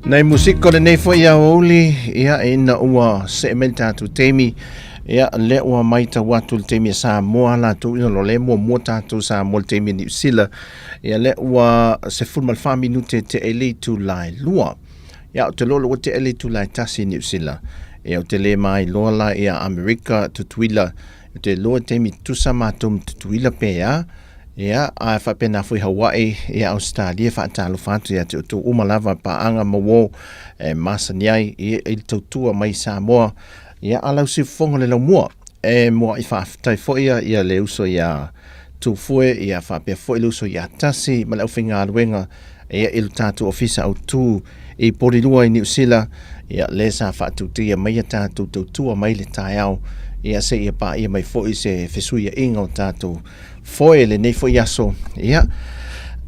Nai musika o lenei foi aoauli, ia, ina ua see mai le tatou taimi. Ia, lea ua maitau atu i le taimi a Samoa latou ina loa lea e muamua tatou Samoa i le taimi a Niu Sila. Ia, lea ua 14 minute tea i le itula e 2. Ia, ou te iloa ua tea le itula e 1 i Niu Sila. Ia, ou te le mailoa la ia Amerika, Tutuila, ou te iloa e taimi tutusa matou ma Tutuila pe a. Ia, ae faapena foi Hawaii, ia Ausetalia, faatalofa atu ia te outou uma lava paaga ma uo e masani ai i le tautua mai Samoa. Ia, a lau siufofoga le laumua, e muaʻi faafetai foi ia, ia le uso iā Tufue, ia faapea foi le uso iā Tasi ma le aufaigaluega, ia i lo tatou ofisa autū i Porirua i Niu Sila, ia le sa faatautia mai a tatou tautua mai le taeao, ia seia paia mai foi se fesuiaiga o tatou foe i lenei foi aso, ia,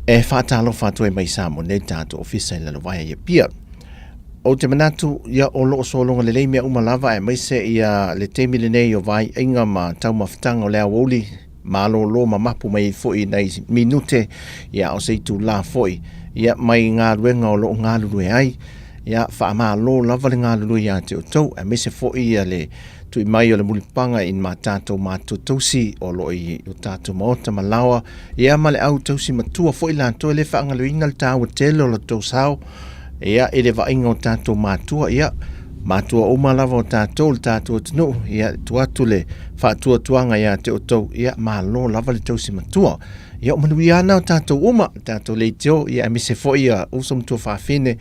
e faatalofa atu ai mai Samoa nei le tatou ofisa i Lalovaea i Apia. Ou te manatu, ia, o lo o sologa lelei mea uma lava aemaise ia le taimi lenei o vaaiaiga ma taumafataga o le aoauli, malolo ma mapu mai ai foi i nai minute, ia, o se itulā foi, ia, mai galuega o lo o galulue ai. Ia, faamalo lava le galulue ia te outou, aemaise foi ia le tui mai o le mulipapaga i ma tatou matua tausi o lo o i o tatou maota ma laoa, ia ma le au tausi matua foi latou e le faagaloina le taua tele o lo outou sao, ia, i le vaaiga o tatou matua, ia, matua uma lava o tatou, le tatou atunuu, ia, tuu atu le faatuatuaga ia te outou, ia, malo lava le tausi matua. Ia, o manuia ana o tatou uma, tatou leitio, ia, aemaise foi ia uso ma tuafafine,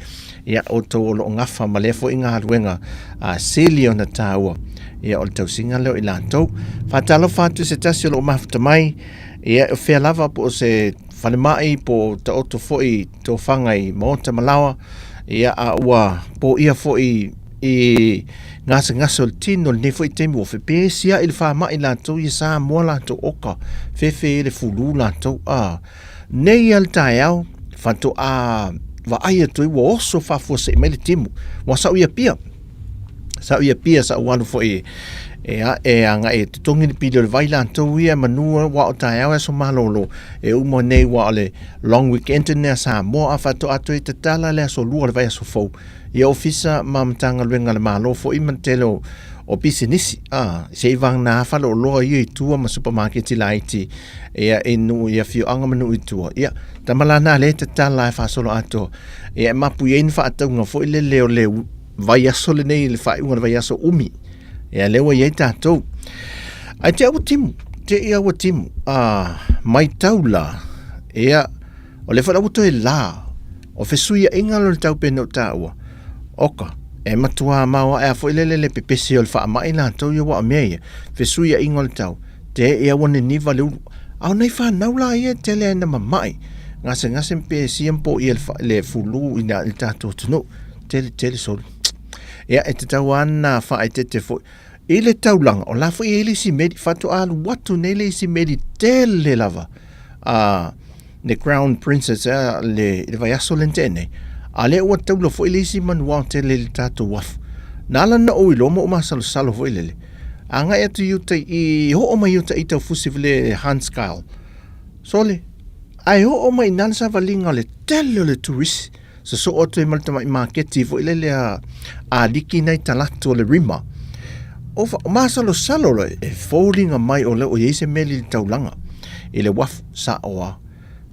ia, outou o lo o gafa ma lea foi galuega a sili ona taua, ia, o le tausiga lea o i latou. Faatalofa atu i se tasi o lo o mafuta mai, ia, o fea lava po o se falemai po o taoto foi tofaga i maota ma laoa, ia, a ua poia foi i gasegase o le tino i lenei foi taimi, ua fepesia'i le faama'i latou ia Samoa latou oka fefe i le fulu latou, a nei a le taeao faatoa vaai atu ai ua oso faafuasei mai le timu, ua sau i Apia. Sau i Apia, sa ou alu foi e, e agai e totogi le pili o le vai latou ia manu ua o taeao e aso malolo e uma nei ua o le long weekend nei a Samoa a faatoa toe tatala le aso lua o le vaiaso fou ia ofisa ma Matagaluega a le Malo foi ma le tele o, o pisinisi a se i vagana faleoloa ia i tua ma supamaketi laiti ia i nuu i afioaga ma nuu i tua ia tama lana le tatala e faasolo atoa ia e mapu i ai ni faatauga foi lele o le vaiaso lenei le faaiuga o le vaiaso umi ia lea ua i ai tatou ae te ua timu te ia ua timu a maitau la ia o le foi la ua toe la o fesuiaiga lo le tau pei ona ou taua oka e matua maoae a foi lele le pepesi o le faamai latou ia ua o mea ia fesuiaiga o le tau te ia ua niniva le ulu a o nai fanau la ia e tele ai na mama'i gasegase ma pesia ma poia le fulu i le tatou atunuu tele tele soli. Ia, e tatau lava ona faaeteete foi i le taulaga, o la foi e i ai le isi meli, faatoa alu atu nei le isi meli tele lava a le Crown Princess a le, le vaiaso lea na tea nei, a lea ua taula foi le isi manuao tele i le tatou uafu. Na ala ona ou iloa ma ou masalosalo foi lele, agai atu i uta i, oo mai i uta i Taufusi le Hans Kyle. Sole, ae oo mai i ina le savaliga o le tele o le turisi. Sosoo atu ai ma le tamai maketi foi lele a a liki nai talaatu o le rima. O fa, masalosalo loa e foliga mai o lea ua i ai se meli i le taulaga i le uafu sa'o a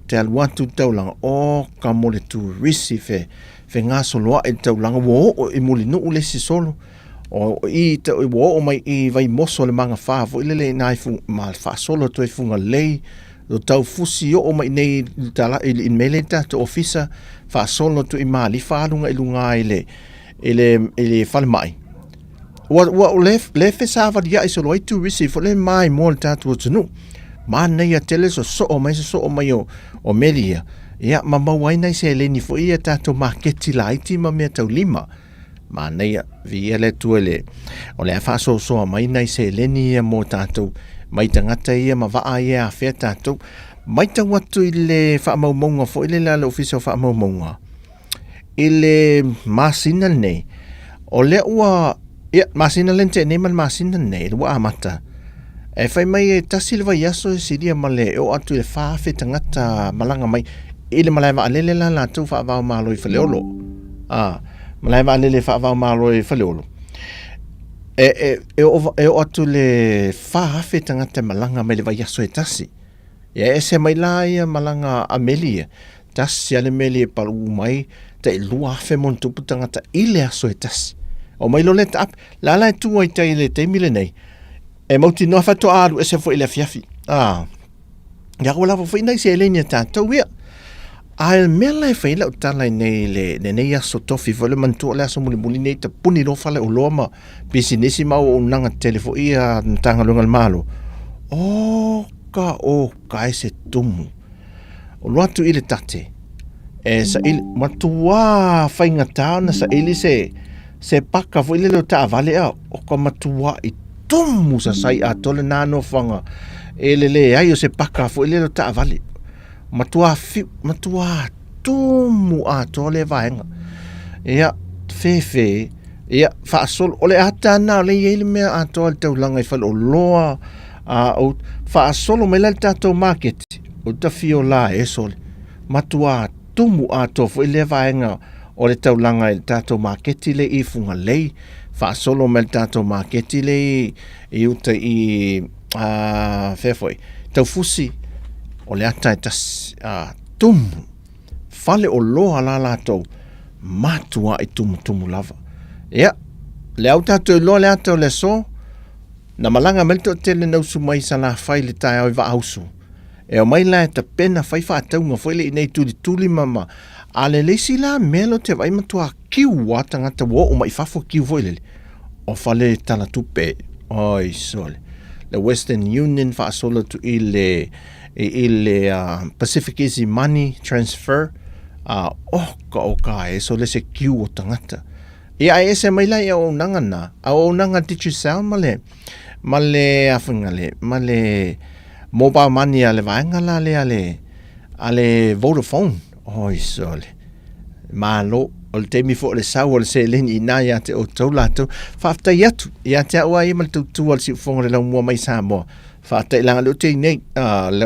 te alu atu i le taulaga o ka mo le turisi fe fegasoloa'i i le taulaga ua oo i Mulinuu le isi solo o i te ua oo mai i Vaimoso le magafa foi lele i na i fu, ma faasolo atu ai Fugalei Lo tau fusi oo mai nei i tala i le mele tatou ofisa faasolo atu i Malifa alu agai i luga i le i le i le falemai. Ua ua o le le fesavalia'i solo ai turisi foi le maimoa le tatou atunuu. Manaia tele sosoo mai sosoo mai o o meli ia. Ia ma maua ai nai seleni foi ia tatou maketi laiti ma mea taulima. Manaia, viia le Atua i le, o le a faasoasoa mai nai seleni ia mo tatou, mai tagata ia ma vaa ia e afea tatou. Matau atu i le faamaumauga foi lele a le Ofisa o Faamaumauga, i le masina lenei, o lea ua, ia, masina lea na tea nei ma le masina lenei, ua amata, e fai mai e tasi le vaiaso e silia ma le oo atu i le 4,000 tagata malaga mai i le malae vaalele la latou faavao malo i Faleolo. A, malae vaalele faavao malo i Faleolo. E, e, e, o, e oo atu le 4,000 tagata e malaga mai le vaiaso e tasi. Ia e ese mai la ia malaga a meli ia. Tasi a le meli e palu mai, tai 2,000 mo tupu tagata i le aso e tasi. O mai lo le taape, la la e tu ai tai le taimi lenei, e mautinoa faatoa alu ese foi i le afiafi. Ah. Ia ua lava foi nai seleni a tatou ia. A le mea la e fai lau tala i nei le lenei aso tofi foi le manatua le aso mulimuli nei tapuni loa fale oloa ma pisinisi ma auaunaga tetele foi a Matagaluega a le Malo. Oka oka e se tumu. O loa atu i le tate e saili matuā faigata ona saili se se paka foi lele o taavale a o ka matuaʻi tumu sasai atoa lena nofoaga e le leai o se paka foi lele o taavale. Matuā fiu, matuā tumu atoa lea vaega. Ia, fefe, ia, faasolo, o le ata lena o lea e i ai le mea atoa i le taulaga i Faleoloa, a o faasolo mai la i le tatou maketi, o Tafiola e sole, matuā tumu atoa foi lea vaega o le taulaga i le tatou maketi lea i Fugalei, faasolo mai le tatou maketi lea i uta i a fea foi, Taufusi, o le ata e tasi, a tumu, fale oloa la latou, matuai tumutumu lava. Ia, le au tatou iloa le ata o le aso, na malaga mai le toatele na usu mai i Salafai i le taeao i Vaausu, E omai la e tapena fai faatauga foi le i nei tulituli ma ma a le le isi la mea lea ou te vaai matua kiu a tagata ua oo mai i fafo kiu foi lele o fale tala tupe. Oi sole. Le Western Union faasolo atu i le i le Pacific Easy Money Transfer a oka oka e sole se kiu o tagata. Ia ae ese mai la i auaunaga na, auaunaga Digicel ma le ma le afuga le ma le mobile money a le vaega la lea a le a le Vodafone. Oi sole. Malo, o le taimi foi o le sau o le seleni i ina ia te outou latou. Faafetai atu ia te au lava ia ma le tautua a le siufofoga o le laumua mai Samoa. Faafetai leaga o lea ou te i nei,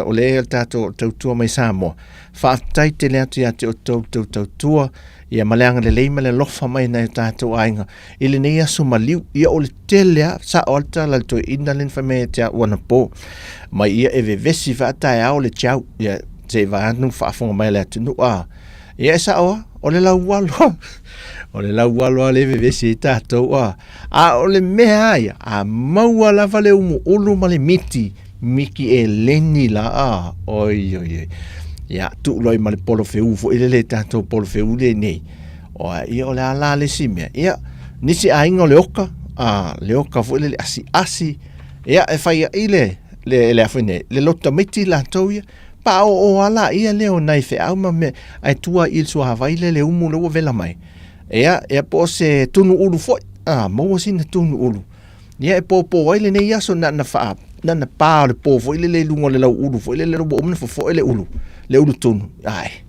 o lea tatou tautua mai Samoa. Faafetai tele atu ia te outou le tou tautua. Ia ma le agalelei ma le alofa mai nai o tatou aiga i lenei aso maliu. Ia o le tele a, sao a le tala a le toeaina lea na fai mai ia te au anapo. Mai ia e vevesi faataeao le tiau. Ia se i vae atu faafofoga mai a le atunuu a. Ia e sao a, o le laualo. O le laualo a lea e vevesi ai tatou a. A o le mea a ia, a maua lava le umuulu ma le miti, miti eleni la a, oi oi oi. Ia, tuu loa i ma le polofeu foi lele tatou polofeu lenei. O ia o le a la le isi mea. Ia, nisi aiga o le oka, a, le oka foi lele asiasi. Ia, e fai ai le, le, le a foi nei, le loto tamaiti latou ia. Pao'o a laia lea o nai feau ma mea, ae tua i le suavai lea le umu lea ua vela mai. Ia, ia po o se tunu ulu foi, a, maua sina tunu ulu. Ia e pōpō ai lenei aso na na wha, na na pā o le pō foi lele i lunga o le lau ulu foi lele ua uma na fofoe le ulu, le ulu tunu. Ai.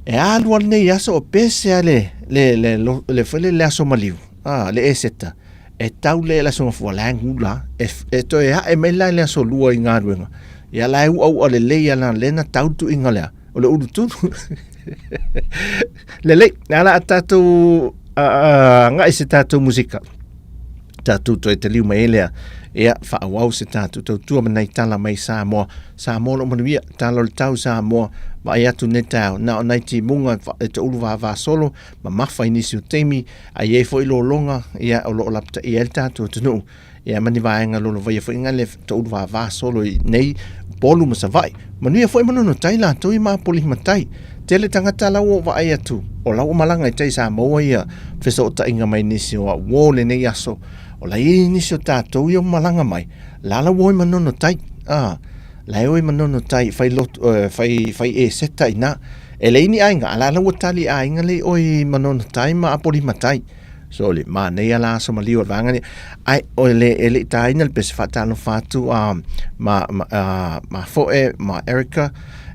E alu a lenei aso o pese a le, le, le, le, le, foi lele le aso maliu, a, le eseta. E tau le le aso mafua la e gula, e, e toe ae mai la le aso lua i galuega. Ia la e ua ua lelei ana le na tau tuiga lea, o le ulu tunu. Lelei, ala a tatou agai se tatou musika. Tatou toe taliu mai ai lea. Ia, faaauau se tatou tautua ma nai tala mai Samoa. Samoa o lo o manuia, tala o le tau Samoa, vaai atu nei taeao, na o nai timuga e toulu vavasolo, mamafa i nisi o taimi, a i ai foi lologa, ia, o lo o lapataia ai le tatou atunuu. Ia ma ni vaega lolovaia foi nga le toulu vava solo i nei Upolu ma Savaii. Manuia foi Manono Tai latou i Mapoli Matai. Tele tagata la ua vaai atu, o la ua malaga i tai sa maua ia fesootaiga mai nisi o au uo lenei aso. O la i ai nisi o tatou ia ua malaga mai, la la ua o i Manono Tai. A, la e o i Manono Tai fai lotu, fai, fai eseta ina. E leai ni aiga, a la la ua tali aiga le i o i Manono Tai ma Apolima Matai. Sole, manaia la aso maliu o le vaega lea. Ai, o le, e le i tāina le pese faatalofa atu a ma, ma, a, ma Foe, ma Erica,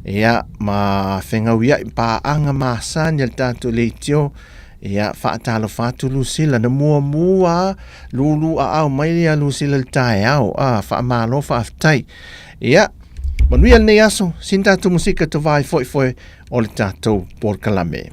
ia, ma Fegauia'i, paaga masani a le tatou leitio, ia, faatalofa atu Lucilla, na muamua lulu aao mai ia Lucilla i le taeao, a, faamalo faafetai. Ia, manuia lenei aso, sina tatou musika tovai foefoe o le tatou polokalame.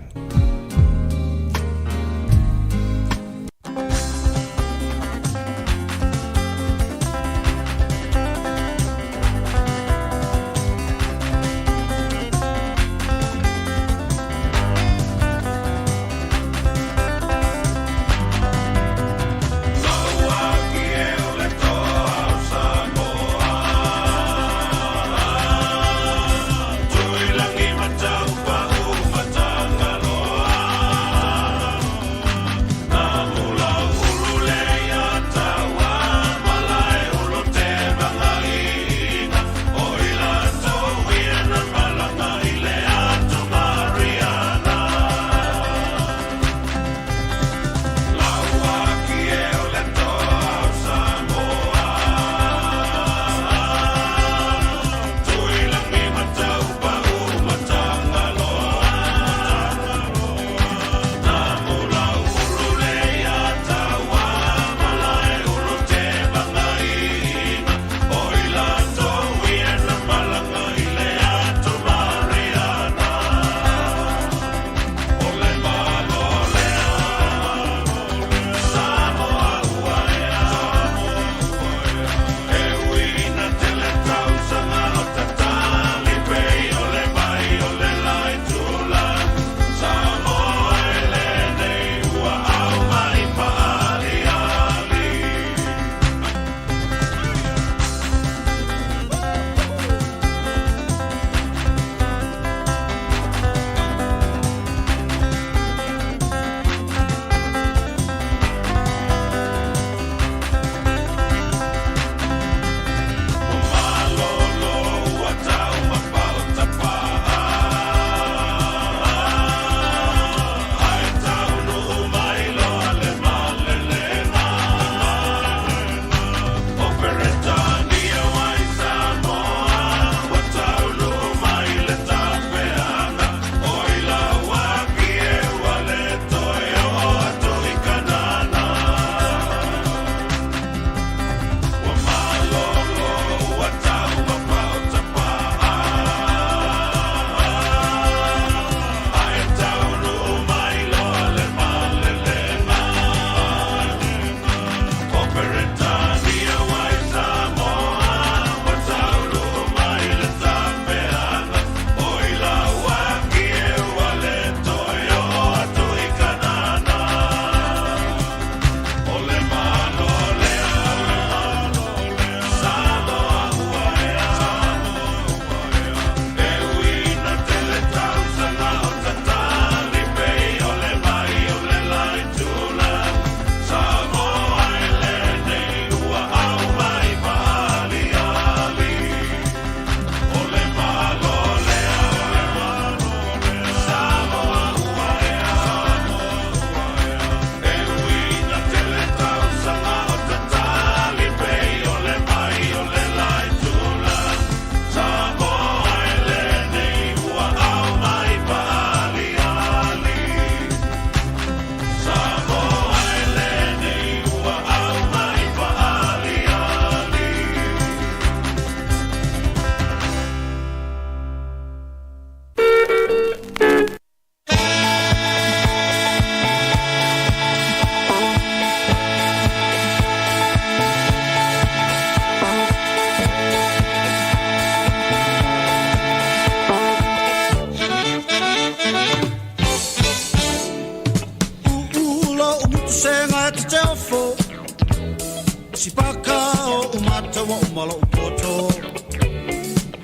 Si paka o umata wa umalo upoto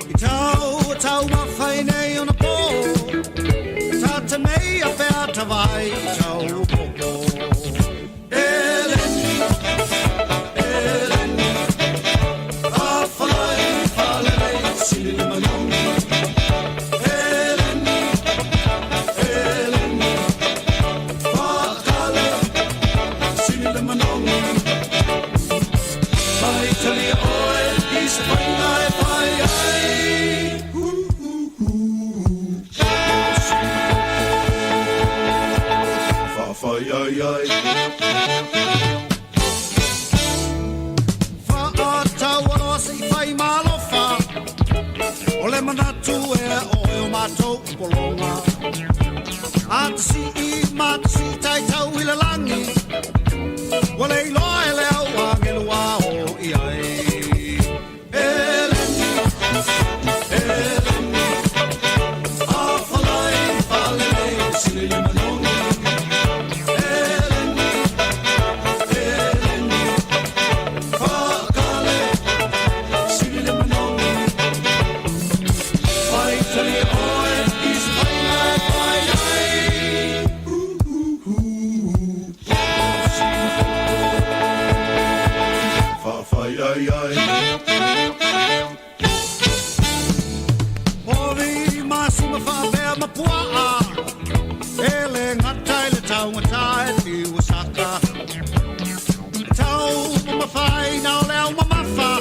I tau tau mawhai nei ona pō Tata nei a pea tawai i tau popo Eleni, Eleni A whalai whalelei sili le manogi Eleni, Eleni Whakale sili le manogi Mai talia oe i se whainga e whai ai Whawhai ai ai Whaatau aloa se i whai malofa O le manatu e oe o mātou polonga A te si i ma te si tai tau i le langi Ua le iloa e le au angelu a o i ai Eleni, Eleni A whalai whalele sili le manogi Eleni, Eleni Whakale sili le manogi Whai tali oe i se whainga e whai ai Whawhai ai ai Povi masima whaapea ma puaa E le ngata i le taugata e whiua saka E tau mamawhai na o le au mamafa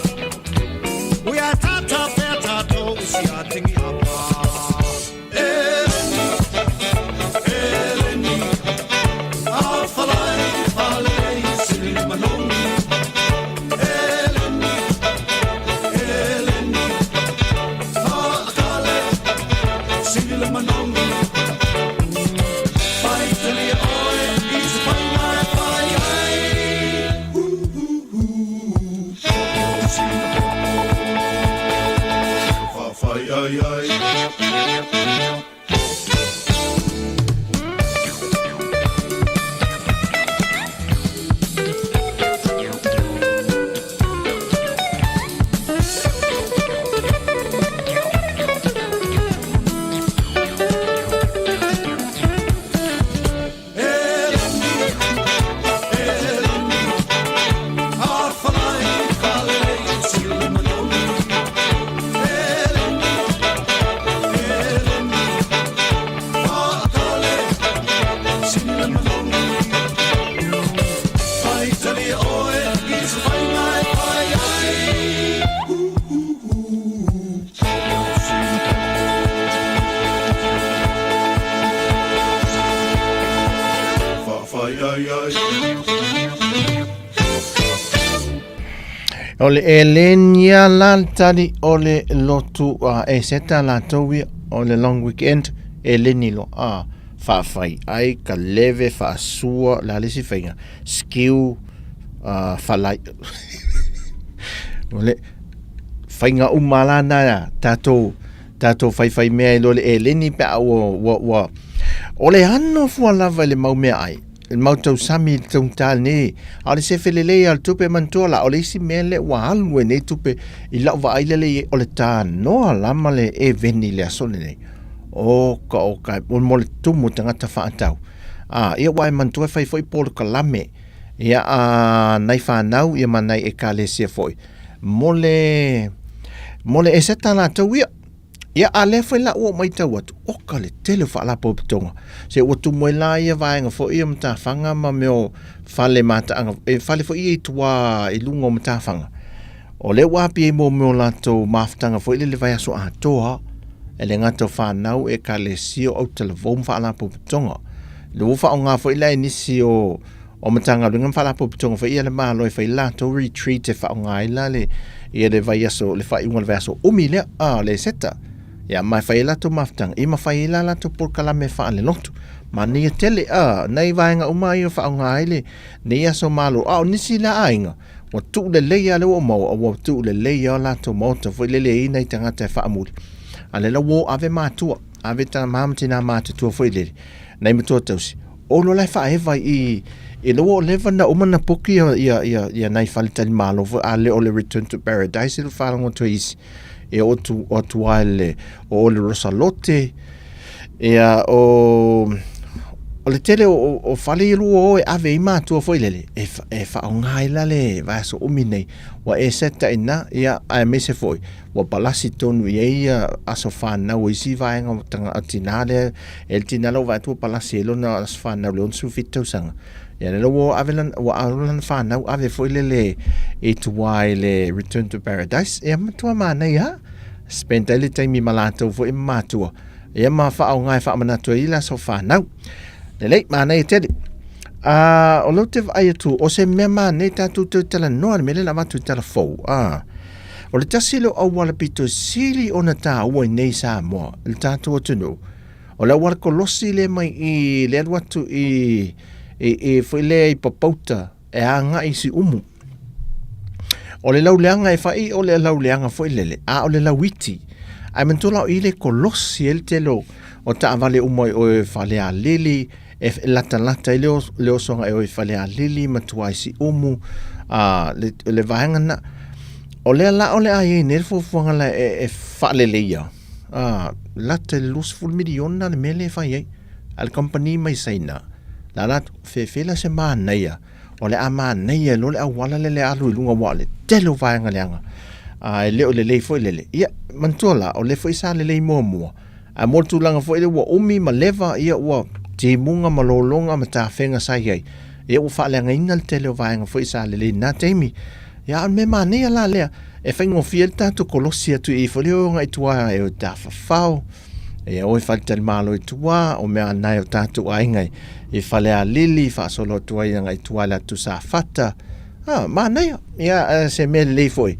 Ui a tata pea tātou i si a tingi apa Eleni, Eleni A whalai whalei sili manogi Eleni, Eleni Whaakale sili le manogi Whai talia oe i se whainga e whai ai Whawhai ai ai O le Elenia la le tali o le lotu a e seta latou ia o le long weekend Eleni lo a faafai ai ka leve faasua le a le isi faiga skiu falai o le faiga uma la na tatou tatou faifai mea i lo le eleni pe a ua ua ua o le ano fua lava i le mau mea ai le mau tausami i le taugata lenei a o le sefe lelei a le tupe manatua la o le isi mea lea ua alu ai nei tupe i lau vaai lele o le tanoa la ma le eveni i le aso lenei oka oka mo le tumu tagata faatau a ia ua e manatua e fai foi polokalame ia a nai whanau ia ma nai ekalesia foi mo le mo le eseta latou ia ia a lea foi la ua maitau atu oka le tele o faalapotopotoga se ua tumu ai la ia vaega foi ia matafaga ma mea o fale mataaga e fale foi ia i tua i luga o matafaga o lea ua api ai mo mea o latou mafutaga foi lele vaiaso atoa e le gata o whanau ekalesia o autalavou ma faalapotopotoga le ua faaaoga foi la e nisi o o Matagaluega ma Faalapotopotoga foi ia le Malo e fai latou retreat e faaaoga ai la le ia le vaiaso le faaiuga o le vaiaso umi lea a le seta ia ma e fai ai latou mafutaga ia ma fai ai la latou polokalame faalelotu manaia tele a nai vaega uma ia faaaoga ai le nei aso malo a o nisi la aiga ua tuu lelei lava lea ua maua ua tuu lelei lava latou maota foi lele e i ai nai tagata e faamuli a lea la ua o ave matua ave tama ma tina matutua foi lele nai matua tausi. O lo la e faaeva i i le ua leva na uma na poki ia ia ia ia nai faletalimalo foi a le o le Return to Paradise le faalogo atu ai isi e o atu o atu ai le o le Rosalote ia o o le tele o, o fale i lua o e ave i matua foi lele e, e faaaoga ai la le vaiaso umi nei ua e seta ina ia aemaise foi ua palasi tonu i ai ia aso fanau o isi vaega o tanga o tinā lea e le tinā lea ua vaai atu ua palasi ai lona aso fanau i le 67 tausaga. Ia lea ua ave lana ua ave lana fanau ave foi lele i tua i le Return to Paradise. Ia matua manaia lava. Spend ai le taimi ma latou foi ma matua. Ia ma faaaoga e faamanatu ai le aso fanau. Lelei, manaia tele. A, o lea ou te vaai atu, o se mea manaia tatou toe talanoa le mea lea na avatu i tala fou. A, o le tasi lea o auala pito sili ona taua i nei Samoa, i le tatou atunuu, o le auala kolosi lea mai i le alu atu i, i, i foi lea i Papauta e agai i Siumu. O le lauleaga e fai o le lauleaga foi lele, a o le lauiti. Ae manatua la o i le kolosi ai le tele o, o taavale uma i o i Falealili, e latalata ai le osoga e o i Falealili ma tua i Siumu, a, le, le vaega na. O lea la o le a i ai nei le fuafuaga la e, e faaleleia, a, lata i le 20 miliona le mea lea e fai ai. A le kamupani mai Saina, la la fefe la se manaia, o le a manaia loa le auala lea le alu i luga aua o le tele o vaega leaga. A, e le o lelei foi lele. Ia, manatua la, o lea foi sa lelei muamua, Ae mo le tulaga foi lea ua umi ma leva, ia ua timuga ma lologa ma tafega sa i ai, ia ua faaleagaina le tele o vaega foi sa lelei i lena taimi. Ia a o le mea manaia la lea, e faigofie ai le tatou kolosi atu i i foi lea o agai i tua e o i Tafafao, ia o i Faletalimalo i tua, o mea na e o tatou aiga i Falealili, faasolo atu ai agai i tua i le atu Safata. Ah, manaia. Ia, se mea lelei foi.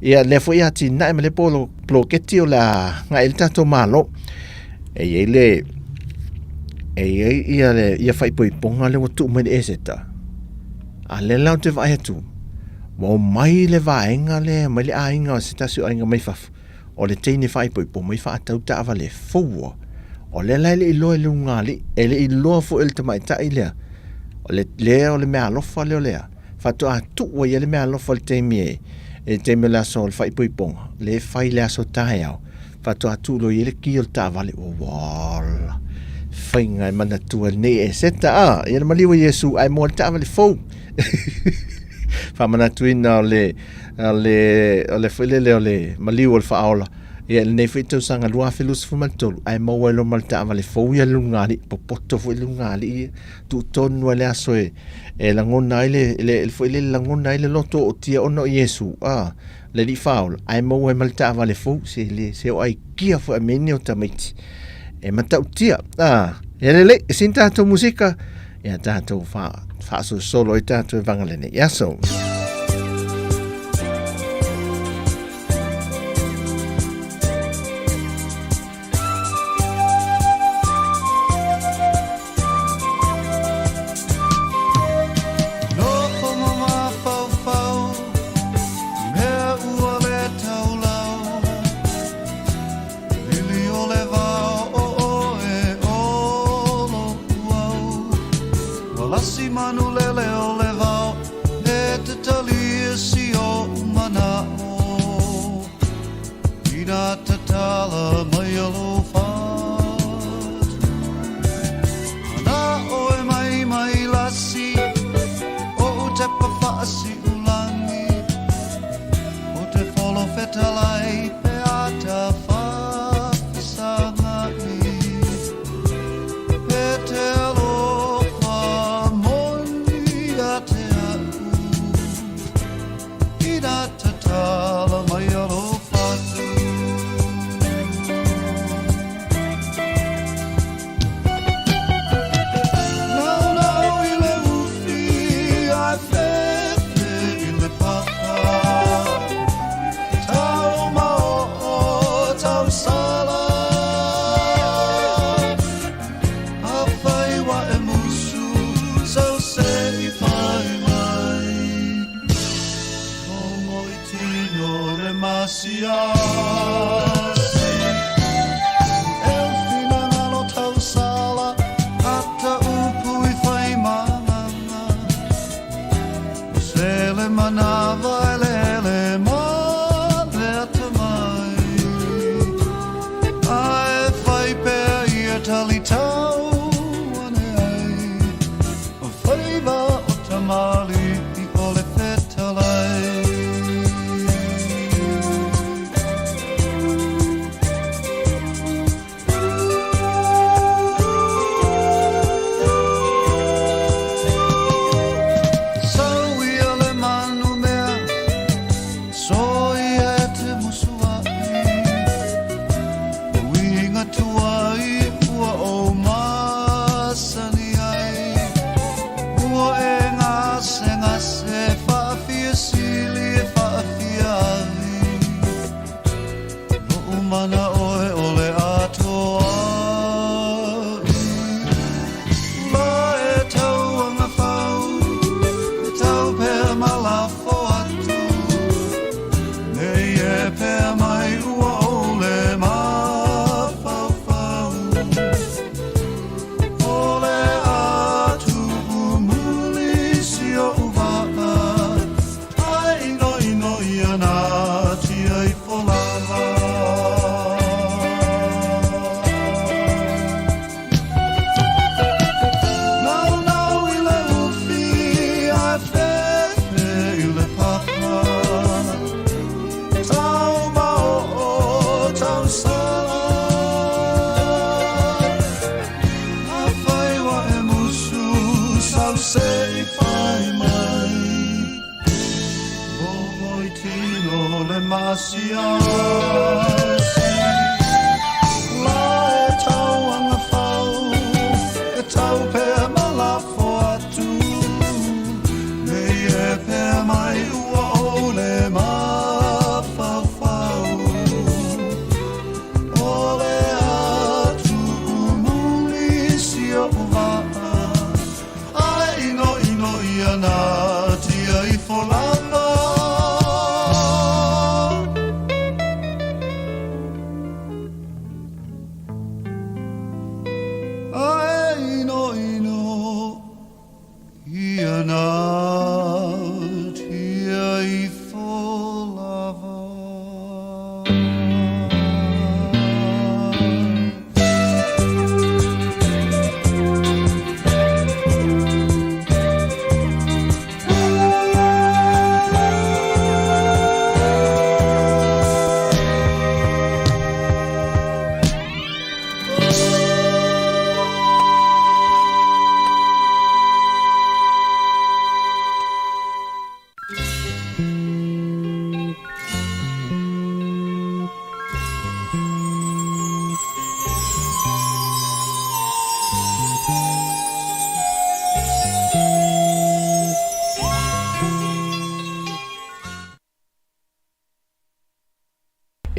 Ia, lea foi atinae ma lea polo, poloketi o le a agai le tatou Malo. E i ai le, e i ai ia le, ia faaipoipoga lea ua tuu mai le Eseta. A lea la ou te vaai atu, ua omai le vaega lea mai le aiga o se tasi o aiga mai fafo. O le teine faaipoipo mai faatau taavale fou. O lea la e le i iloa e le ulugalii, e le i iloa foi e le tamaitai lea. O le lea o le meaalofa lea o lea. Faatoa tuu ai i ai le meaalofa i le taimi e, i le taimi o le aso o le faaipoipoga, lea e fai i le aso taeao, faatoa tuu loa i ai le ki o le taavale. Ua ola! Faiga e manatua e lenei Eseta, a, ia le maliu o Iesu, ae moa le taavale fou. Faamanatuina o le, o le, o le foi lele o le maliu o le faaola. Ia, i lenei foi tausaga 2023, ae maua ai loa ma le taavale fou ia le ulugalii, popoto foi le ulugalii ia, tuu tonu lava i le aso e, e lagona ai le, le, le foi lele lagona ai le loto ootia ona o Iesu, a, le Alii Faaola, ae maua ai ma le taavale fou, se le, se o aikia foi a mea nei o tamaiti. E matautia, a, ia lelei, e sini tatou musika, ia tatou fa, faasolosolo ai tatou e vaga lenei aso. Nofo ma mafaufau, mea ua le taulau, Lili o le vao o oe o lo'u au, Ua lasi manu lele o le vao e tatau.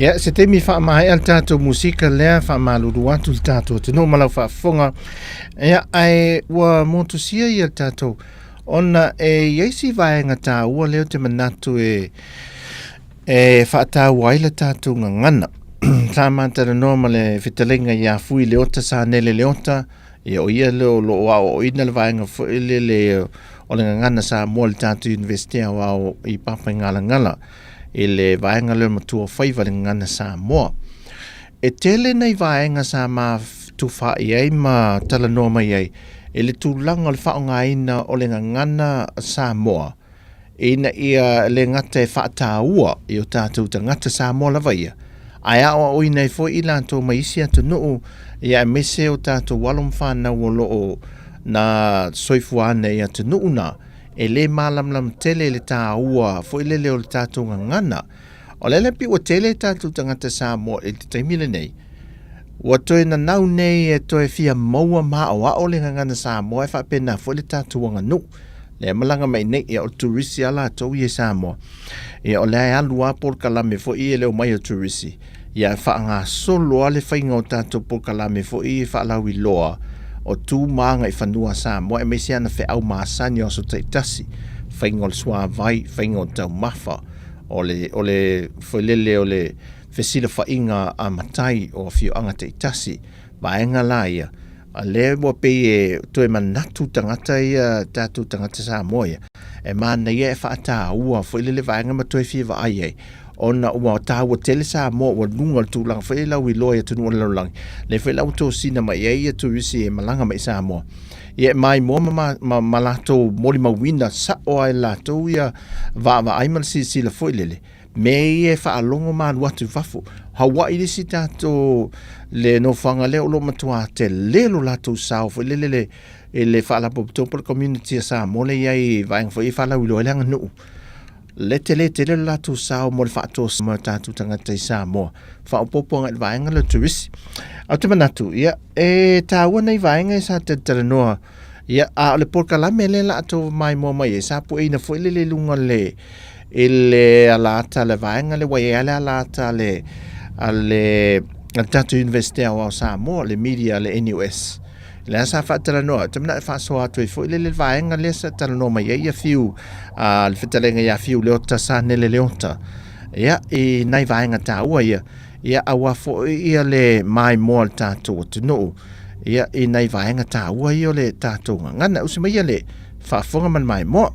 Ia, se taimi faamaea le tatou musika lea, faamalulu atu le tatou atunuu ma lau faafofoga. Ia, ae ua motusia ia le tatou, ona e i ai si vaega taua lea ou te manatu e, e faataua ai le tatou gagana. Sa ma talanoa ma le fetalaiga ia Fui Leota Sanele Leota, ia o ia lea o lo o aoaoina le vaega foi lele o le gagana Samoa i le tatou Iunivesite Aoao i Papaigalagala i le vaega lea o le Matua Faiva i le gagana Samoa. E tele nai vaega sa ma tufaai ai ma talanoa mai ai i le tulaga o le faaaogaina o le gagana Samoa ina ia le gata e faataua i o tatou tagata Samoa lava ia, ae aoaoina ai foi i latou mai isi atunuu, ia aemaise o tatou alo ma fanau o lo o na soifua ane i atunuu na, e le malamalama tele i le taua foi lele o le tatou gagana. O le ala pei ua tele tatou tagata Samoa i le taimi lenei, ua toe nanau nei e toe fia maua ma aoao le gagana Samoa e faapena foi le tatou aganuu. Lea e malaga mai nei, ia o le turisi a latou ia i Samoa. Ia o lea e alu a polokalame foi ia i le omai o turisi. Ia e faagasolo a le faiga o tatou polokalame foi ia faalauiloa o tu ma agaifanua a Samoa aemaise ana feau masani o aso taitasi, faiga o le suavai, faiga o taumafa, o le, o le foi lele o le fesilafaiga a matai o afioaga taitasi, vaega la ia, a lea ua pei e toe manatu tagata ia, tatou tagata Samoa ia, e manaia e faataua foi lele vaega ma toe fia vaai ai, ona ua taua tele Samoa ua luga o le tulaga foi lele lauiloa i atunuu o le lalolagi, lea foi la ua tosina mai ai ia turisi e malaga mai i Samoa. Ia e maimoa ma, ma, ma, ma latou molimauina sao lava e latou ia vaavaai ma le silasila foi lele, mea ia e faalogo ma alu atu i fafo. Hawaii le isi tatou le nofoaga lea o lo o matua tele lo latou sao foi lele le i le faalapotopotoga po o le community a Samoa lea e i ai i vaega foi ia e faalauiloa ai le aganuu. Le tele tele lo latou sao mo le faatosa mai o tatou tagata i Samoa, faaopoopo agai i le vaega lea o turisi. Ae ou te manatu, ia, e taua nei vaega sa talatalanoa, ia, a o le polokalame lea la a outou maimoa mai ai, sa pueina foi lele i luga o le, i le alaata a le vaega lea ua i ai lava le alaata a le, a le, a le tatou Iunivesite Aoao o Samoa, le media a le NUS. Lea sa faatalanoa, ou te manao e faasoa atu ai foi lele le vaega lea sa talanoa mai ai ia Fiu, a le fetalaiga ia Fiu Leota Sanele Leota. Ia, i nai vaega taua ia, ia aua foi ia le maimoa o le tatou atunuu, ia i nai vaega taua ia o le tatou gagana. Usi mai ia le faafofoga ma le maimoa.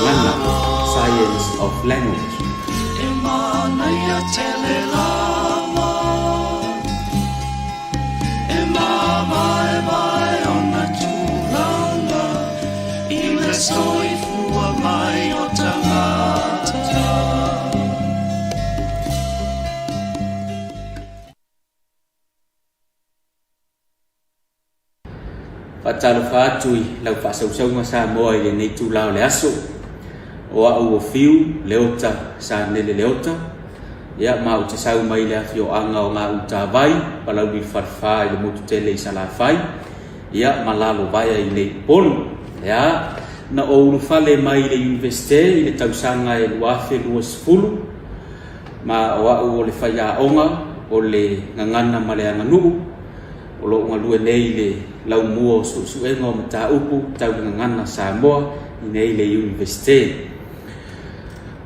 Gagana, Science of Language. Faatalofa atu i lau faasausauga Samoa i lenei itula o le aso. O au o Fiu Leota Sanele Leota, ia ma ou te sau mai le afioaga o Gautavai, Palauli le Falefa i le motu tele i Salafai, ia ma Lalovaea i nei Upolu. Ia, na ou ulufale mai i le Iunivesite i le tausaga e 2020, ma o au o le faiaoga o le gagana ma le aganuu, O lo o galue nei i le laumua o suesuega o mataupu tau le gagana Samoa i nei le Iunivesite.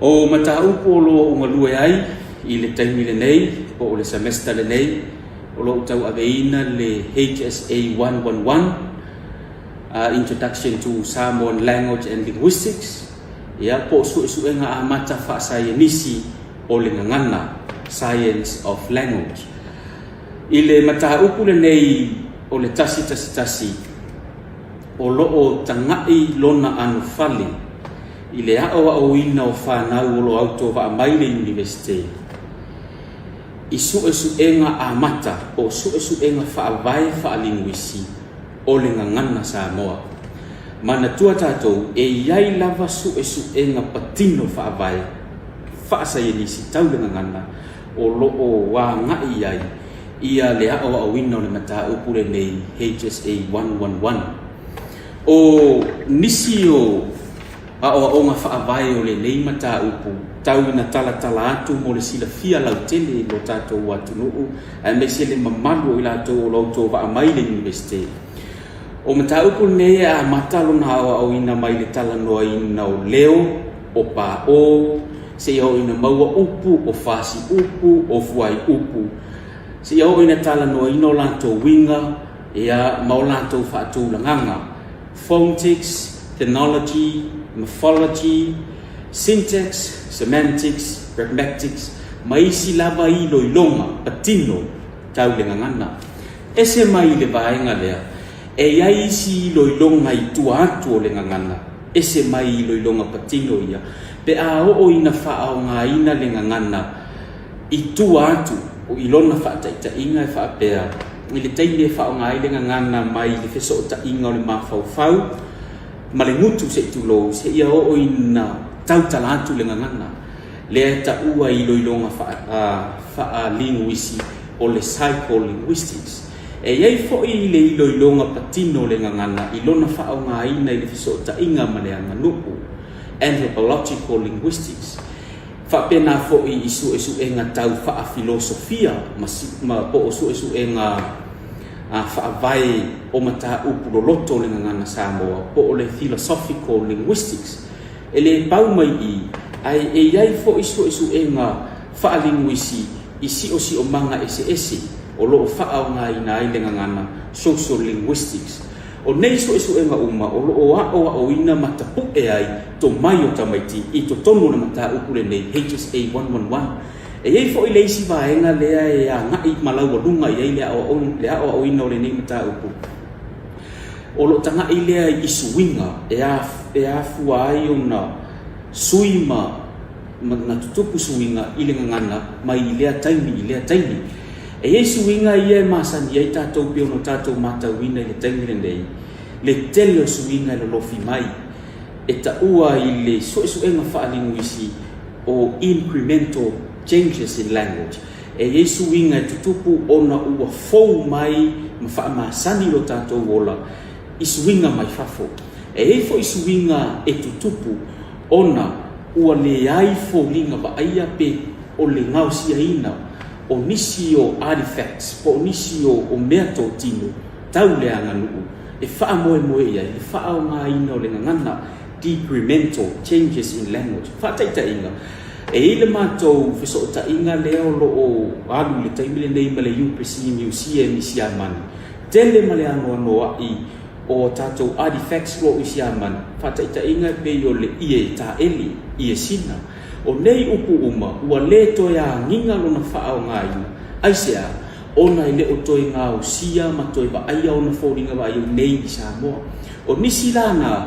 O mataupu o lo o galue ai i le taimi lenei po o le semester lenei, O lo o tauaveina le HSA 111, Introduction to Samoan Language and Linguistics, ia, po o Suesuega Amata Faasaienisi o le Gagana, Science of Language. I le mataupu lenei o le 111, o lo o taga'i lona anofale i le aoaoina o fanau o lo o autovaa mai le Iunivesite i suesuega amata po o suesuega faavae faalinguisi o le gagana Samoa. Manatua tatou e i ai lava suesuega patino faavae faasaienisi tau le gagana o lo o agai i ai ia le aoaoina o le mataupu lenei HSA 111. O nisi o aoaoga faavae o lenei mataupu tau ina talatala atu mo le silafia lautele i lo tatou atunuu aemaise le mamalu o i latou o lo o autovaa mai le Iunivesite. O mataupu lenei e amata lona aoaoina mai le talanoaina o leo, o paʻō, seia oo ina maua upu, o fasi upu, o fuai upu, seia oo ina talanoaina o latou uiga, ia, ma o latou faatulagaga, phonetics, phonology, morphology, syntax, semantics, pragmatics, ma isi lava iloiloga patino tau le gagana. Ese mai i le vaega lea, e i ai isi iloiloga i tua atu o le gagana, ese mai i iloiloga patino ia, pe a oo ina faaaogaina le gagana i tua atu i lona faataitaiga e faapea, i le taimi e faaaoga ai le gagana mai le fesootaiga o le mafaufau ma le gutu se i tulou, seia oo ina tautala atu le gagana lea e taua i iloiloga faa-linguisi o le psycholinguistics. E i ai foi le iloiloga patino o le gagana i lona faaaogaina i le fesootaiga ma le aganuu, anthropological linguistics, faapena foi i suesuega tau faafilosofia ma po o suesuega faavae o mataupu loloto o le gagana Samoa po o le philosophical linguistics. E le pau mai i i, ae e i ai foi suesuega faalinguisi i siosiomaga eseese o lo o faaaogaina ai le gagana sociolinguistics. O nei suesuega uma o lo o aoaoina ma tapuʻe ai tomai o tamaiti i totonu o le mataupu lenei HSA 111. E i ai foi le isi vaega lea e agai ma laualuga i ai le aoaoina o lenei mataupu. O lo o taga'i lea i suiga e afua ai ona sui ma na tutupu suiga i le gagana mai i lea taimi i lea taimi. E i ai suiga ia e masani ai tatou pei ona tatou matauina i le taimi lenei, le tele o suiga e lolofi mai, e taua i le suesuega faalinguisi o incremental changes in language. E i ai suiga e tutupu ona ua fou mai ma faamasani lo tatou ola i suiga mai fafo. E i ai foi suiga e tutupu ona ua leai foliga vaaia pe o le gaosiaina o nisi o artifacts po o nisi o meatotino tau le aganuu e faamoemoe i ai le faaaogaina o le gagana, decremental changes in language. Faataitaiga, e i ai le matou fesootaiga lea o lo o alu i le taimi lenei ma le UPC Museum i Siamani, tele ma le anoanoai o tatou artifacts o lo o i Siamani, faataitaiga e pei o le ie taeli, ie sina. O nei upu uma, ua le toe agiga lona faaaogaina. Aisea? Ona e le o toe gaosia ma toe vaaia ona foliga vaaia nei i Samoa. O nisi la na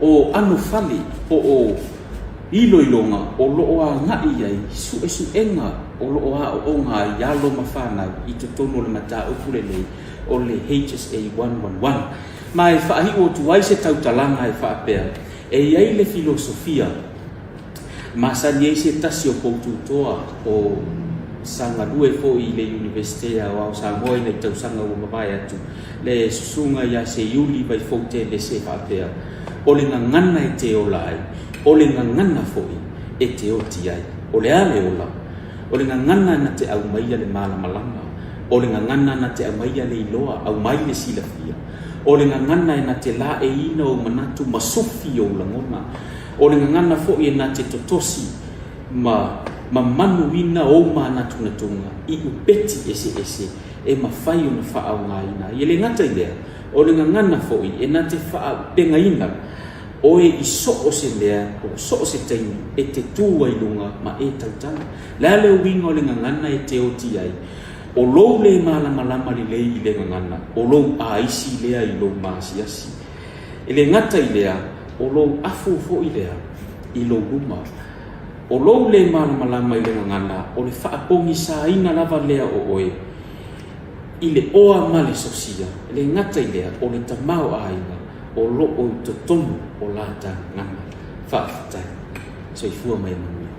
o anofale po o iloiloga o lo o agai i ai suesuega o lo o aooga ai alo ma fanau i totonu o le mataupu lenei o le HSA 111. Ma e faaiu atu ai se tautalaga e faapea, e i ai le filosofia masani ai se tasi o poututoa o sa galue foi i le Iunivesite Aoao Samoa i nai tausaga ua mavae atu, le susuga ia Seiuli Vaifoutele se faapea, O le gagana e te ola ai, o le gagana foi e te oti ai. O le a le ola? O le gagana na te aumaia le malamalama. O le gagana na te aumaia le iloa, aumai le silafia. O le gagana e na te laeiina ou manatu ma sufi ou lagona. O le gagana foi e na te totosi ma mamanuina ou manatunatuga i upeti eseese. e mafai ona faaaogaina ai. E le gata i lea, o le gagana foi e na te faaupegaina oe i so o se mea po o so o se taimi e te tu ai i luga ma e tautala. O le a le uiga o le gagana e te oti ai? O lou le malamalama lelei i le gagana, o lou aisi lea i lou maasiasi. E le gata i lea, o lou afu foi lea i lou luma. O lou le malamalama i le gagana, o le faapogisaina lava lea o oe i le oa ma le sosia, e le gata i lea, o le tamaoaiga o lo o i totonu o la ta gagana. Faafetai. Soifua ma ia manuia.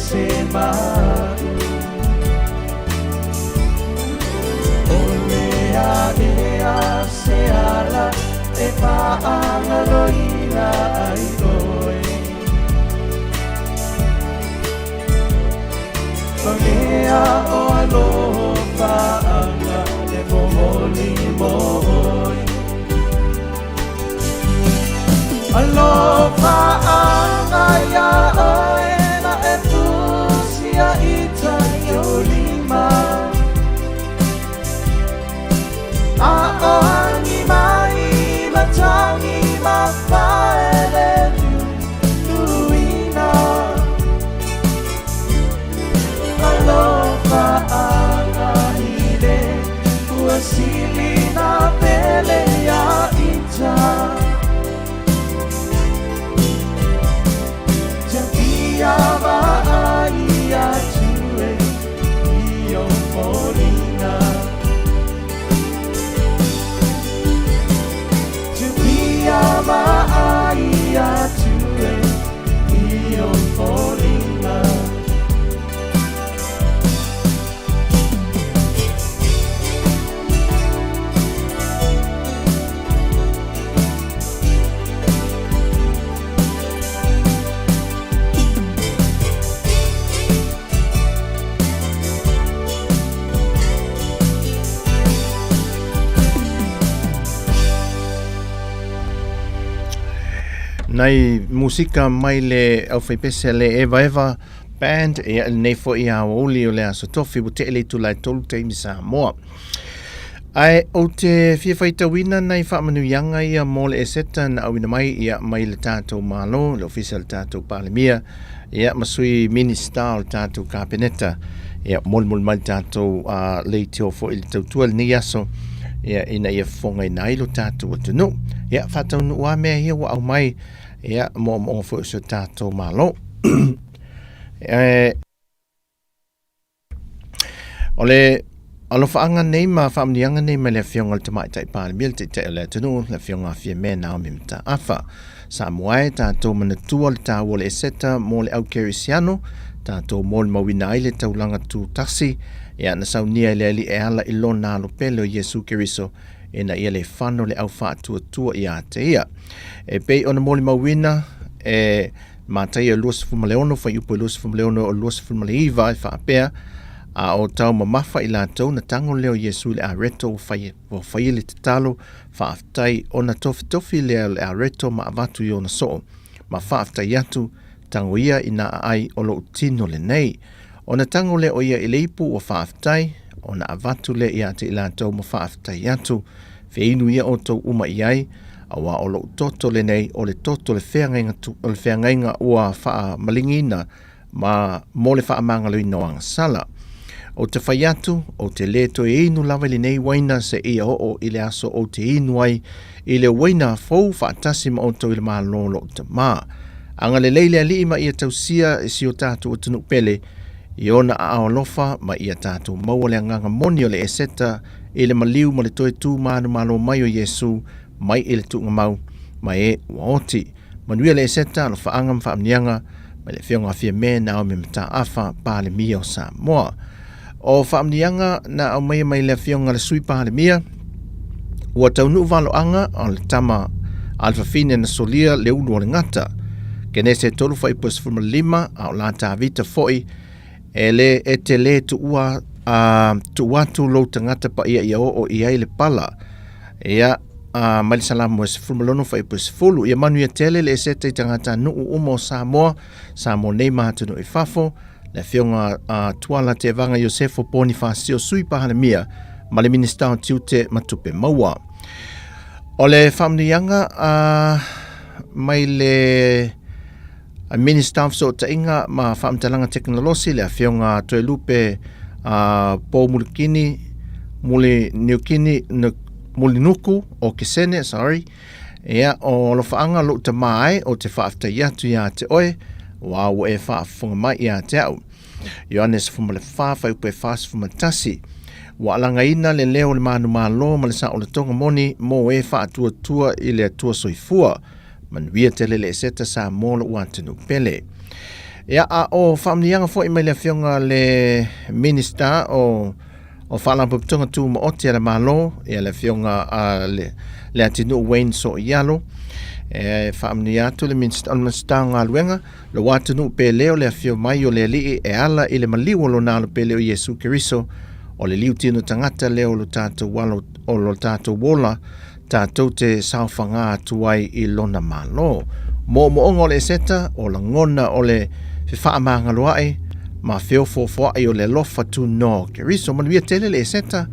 ese ma aʻu. ʻOle aʻe a se ala e paʻagaloina ai ʻoe. O mea o alofaʻaga e momoli mo ʻoe. Alofaʻaga iā ʻoe na e pusia i tai o lima. A o angi mai matangi ma faele luina. Alofaʻaga i le ua sili na pele ia ita. Tia vaai atu e i o foliga. Tupia vaai atu e i o foliga. Nai musika mai le aufaipese le Eva Eva Band e lenei foi aoauli o le Aso Tofi ua tele itula e tolu taimi Samoa. Ae ou te fia faitauina nai faamanuiaga ia mo le Eseta na auina mai ia mai le tatou Malo, le Ofisa o le tatou Palemia, ia ma sui Minista o le tatou Kapeneta. Ia molimoli mai le tatou uh, leitio foi i le tautua lenei aso ia ina ia fofogaina ai lo tatou atunuu. Ia faataunuu lava mea ia ua aumai ia moomooga foi o si o tatou Malo. E, O le alofaaga nei ma faamuniaga nei mai le Afioga i le Tamaitai Palemia, le Taitai o le atunuu, le Afioga a Fiame Naomi Mataafa. Samoa e, tatou manatua le taua o le Eseta mo le au Kerisiano, tatou molimauina ai le taulaga tutasi, ia na saunia e le Alii e ala i Lona Alo pele o Iesu Keriso, ina ia le fano le au faatuatua ia te ia. E pei ona molimauina e Mataia 26, fuaiupu e 26 o 29 e faapea, A o taumamafa i latou na tago lea o Iesu i le areto ua fai, ua faia le tatalo, faafetai, ona tofitofi lea o le areto ma avatu i ona soo, ma faafetai atu, tago ia i na aai o lou tino lenei. Ona tago lea o ia i le ipu ua faafetai, ona avatu lea ia te i latou ma faafetai atu, Feinu ia outou uma i ai, auā o lou toto lenei o le toto o le feagaiga, o le feagaiga ua faamaligiina ma mo le faamagaloina o agasala. Ou te fai atu, ou te lē toe inu lava i lenei uaina seia oo i le aso ou te inu ai i le uaina fou faatasi ma outou i le Malo o lou Tama. Agalelei le Alii ma ia tausia i si o tatou atunuu pele i ona aao alofa ma ia tatou maua le agaga moni o le Eseta i le maliu ma le toe tū manumalo mai o Iesu mai i le tuugamau ma e ua oti. Manuia le Eseta, alofaaga ma faamanuiaga mai le Afioga a Fiame Naomi Mataafa, Palemia o Samoa. O faamanuiaga na aumaia mai le Afioga a le Sui Palemia, ua taunuu valoaga o le tama a le fafine na solia le ulu o le gata. Kenese 3 fuaiupu 15, a o la Tavita foi E le, e te lē tuua, a, tuu atu lou tagata paia ia oo i ai le pala. Ia, a, mai le Salamo e 16 fuaiupu e 10. Ia manuia tele le eseta i tagata nuu uma o Samoa, Samoa nei ma atunuu i fafo, le Afioga a Tuala Tevaga Iosefo Ponifasio Sui Palemia ma le Minisita o Tiute ma Tupe Maua. O le faamanuiaga a, mai le Minista o Fesootaiga ma Faamatalaga Tekonolosi, le Afioga Toelupe Poumulikini Muliniukini Mulinuku o Kesene, sorry. Ia, o alofaaga lou tamā ai, o te faafetai atu iā te oe, ua ua e faafofoga mai iā te au. Ioane 14, fuaiupu e 41. Ua alagaina le leo o le manumalo ma le saolatoga moni mo e faatuatua i le Atua soifua. Manuia tele le Eseta Samoa lou atunuu pele. Ia, a o faamanuiaga foi mai le Afioga le Minista o o Faalapotopotoga Tumaoti a le Malo, ia le Afioga a le, Leatinuu Wayne Sooialo. E faamanuia atu le Minista, o le Minista o Galuega, lou atunuu pele o le afio mai o le Alii e ala i le maliu o lona alo pele o Iesu Keriso, o le liu tino tagata lea o lo tatou alo, o lo tatou ola, tatou te saofaga atu ai i lona Malo. Moomooga o le Eseta, o lagona o le fefaamagaloaʻi, ma feofoofoaʻi o le alofa tunoa o Keriso. Manuia tele le Eseta,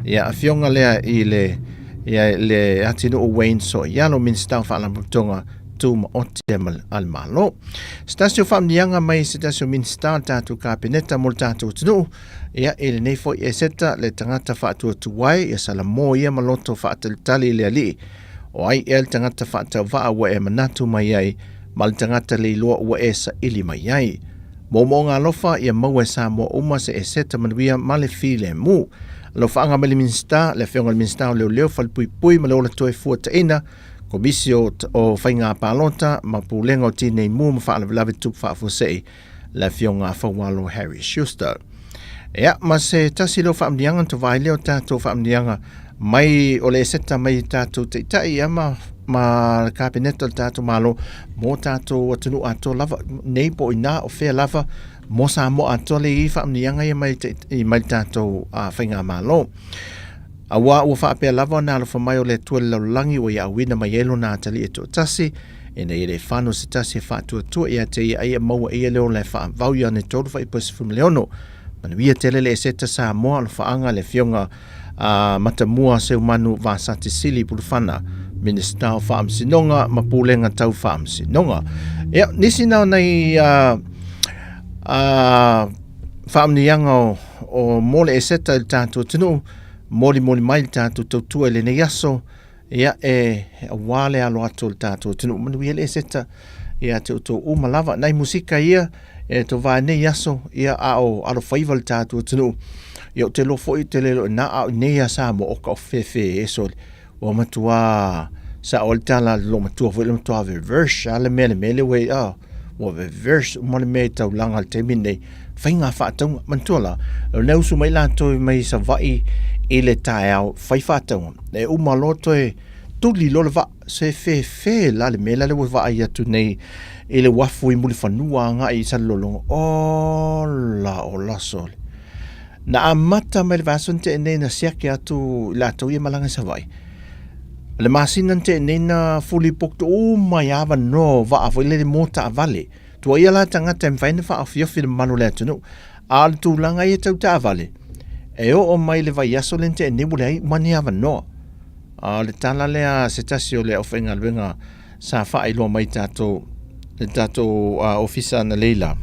ia afioga lea i le ia le atinuu Wayne Soialo, Minisita o Faalapotopotoga Tumaoti a le Malo. Se tasi o faamanuiaga mai se tasi o Minisita o le tatou Kapeneta mo le tatou atunuu, Ia, i lenei foi Eseta, le tagata faatuatuai, ia Salamo ia ma loto faatalitali i le Alii. O ai ea le tagata faatauvaa ua e manatu mai ai, ma le tagata leiloa ua e saili mai ai? Moomooga alofa, ia maua e Samoa uma se Eseta manuia ma le filemu. Alofaaga mai le Minisita, le Afioga i le Minisita o Leoleo, Falepuipui ma le Ola Toefuataina, Komisi o, o Faiga Palota ma Pulega o Tinei Mu ma Faalavelave Tupu Faafuasei, le afioga a Faualo Harry Schuster. Ia, ma se tasi leo faamanuiaga na tovaai lea o tatou faamanuiaga mai o le eseta mai tatou taitai ia ma ma le kapeneta o le tatou Malo mo tatou atunuu atoa lava nei po o ina o fea lava mo Samoa atoa le i faamanuiaga ia mai mai le tatou uh, faigamalo. Auā ua faapea lava ona alofa mai o le Atua i le lalolagi ua ia auina mai ai lona atalii e toatasi, ina ia le fano se tasi e faatuatua ia te ia a ia maua e ia le ola e faavau Ioane 3:16. Manuia tele le Eseta Samoa Alofaaga le Afioga a Matamua Seumanu Vasati Sili Pulufana, Minisita o Faamasinoga ma Pulega Tau Faamasinoga. Ia, nisi na o nai a, a, faamanuiaga o, o mo le Eseta i le tatou atunuu, molimoli mai le tatou tautua i lenei aso, ia e auā le alo atu o le tatou atunuu. Manuia le Eseta ia te outou uma lava. Nai musika ia e tovae nei aso, ia a o alofaiva le tatou atunuu. Ia ou te iloa foi ou te le iloa i ina, a o inei ia Samoa o ka o fefe e sole. Ua matua sao ai le tala a le loomatua foi le matua reverse a le mea le mea le ua i a ua reverse uma le mea i taulaga i le taimi lenei faiga faatauga manatua la o lea usu mai latou mai Savaii i le taeao fai faatauga e uma loa toe tuli loa le vaa se fefe la le mea la le ua vaai atu nei i le uafu i Mulifanua agai i Salelologa ola ola sole Na amata mai le vaiaso na tea nei na siaki atu i latou ia malaga i Savaii. O le masina na tea nei na fully booked uma ai avanoa o vaa foi lele mo taavale. Tuaia la tagata e mafai ona faaofiofi le mamalu o le atunuu. A o le tulaga ia tau taavale, e oo mai le vaiaso lea na tea nei ua leai uma ni avanoa. A o le tala lea a se tasi o le aufaigaluega sa faailoa mai tatou le tatou uh, ofisa analeila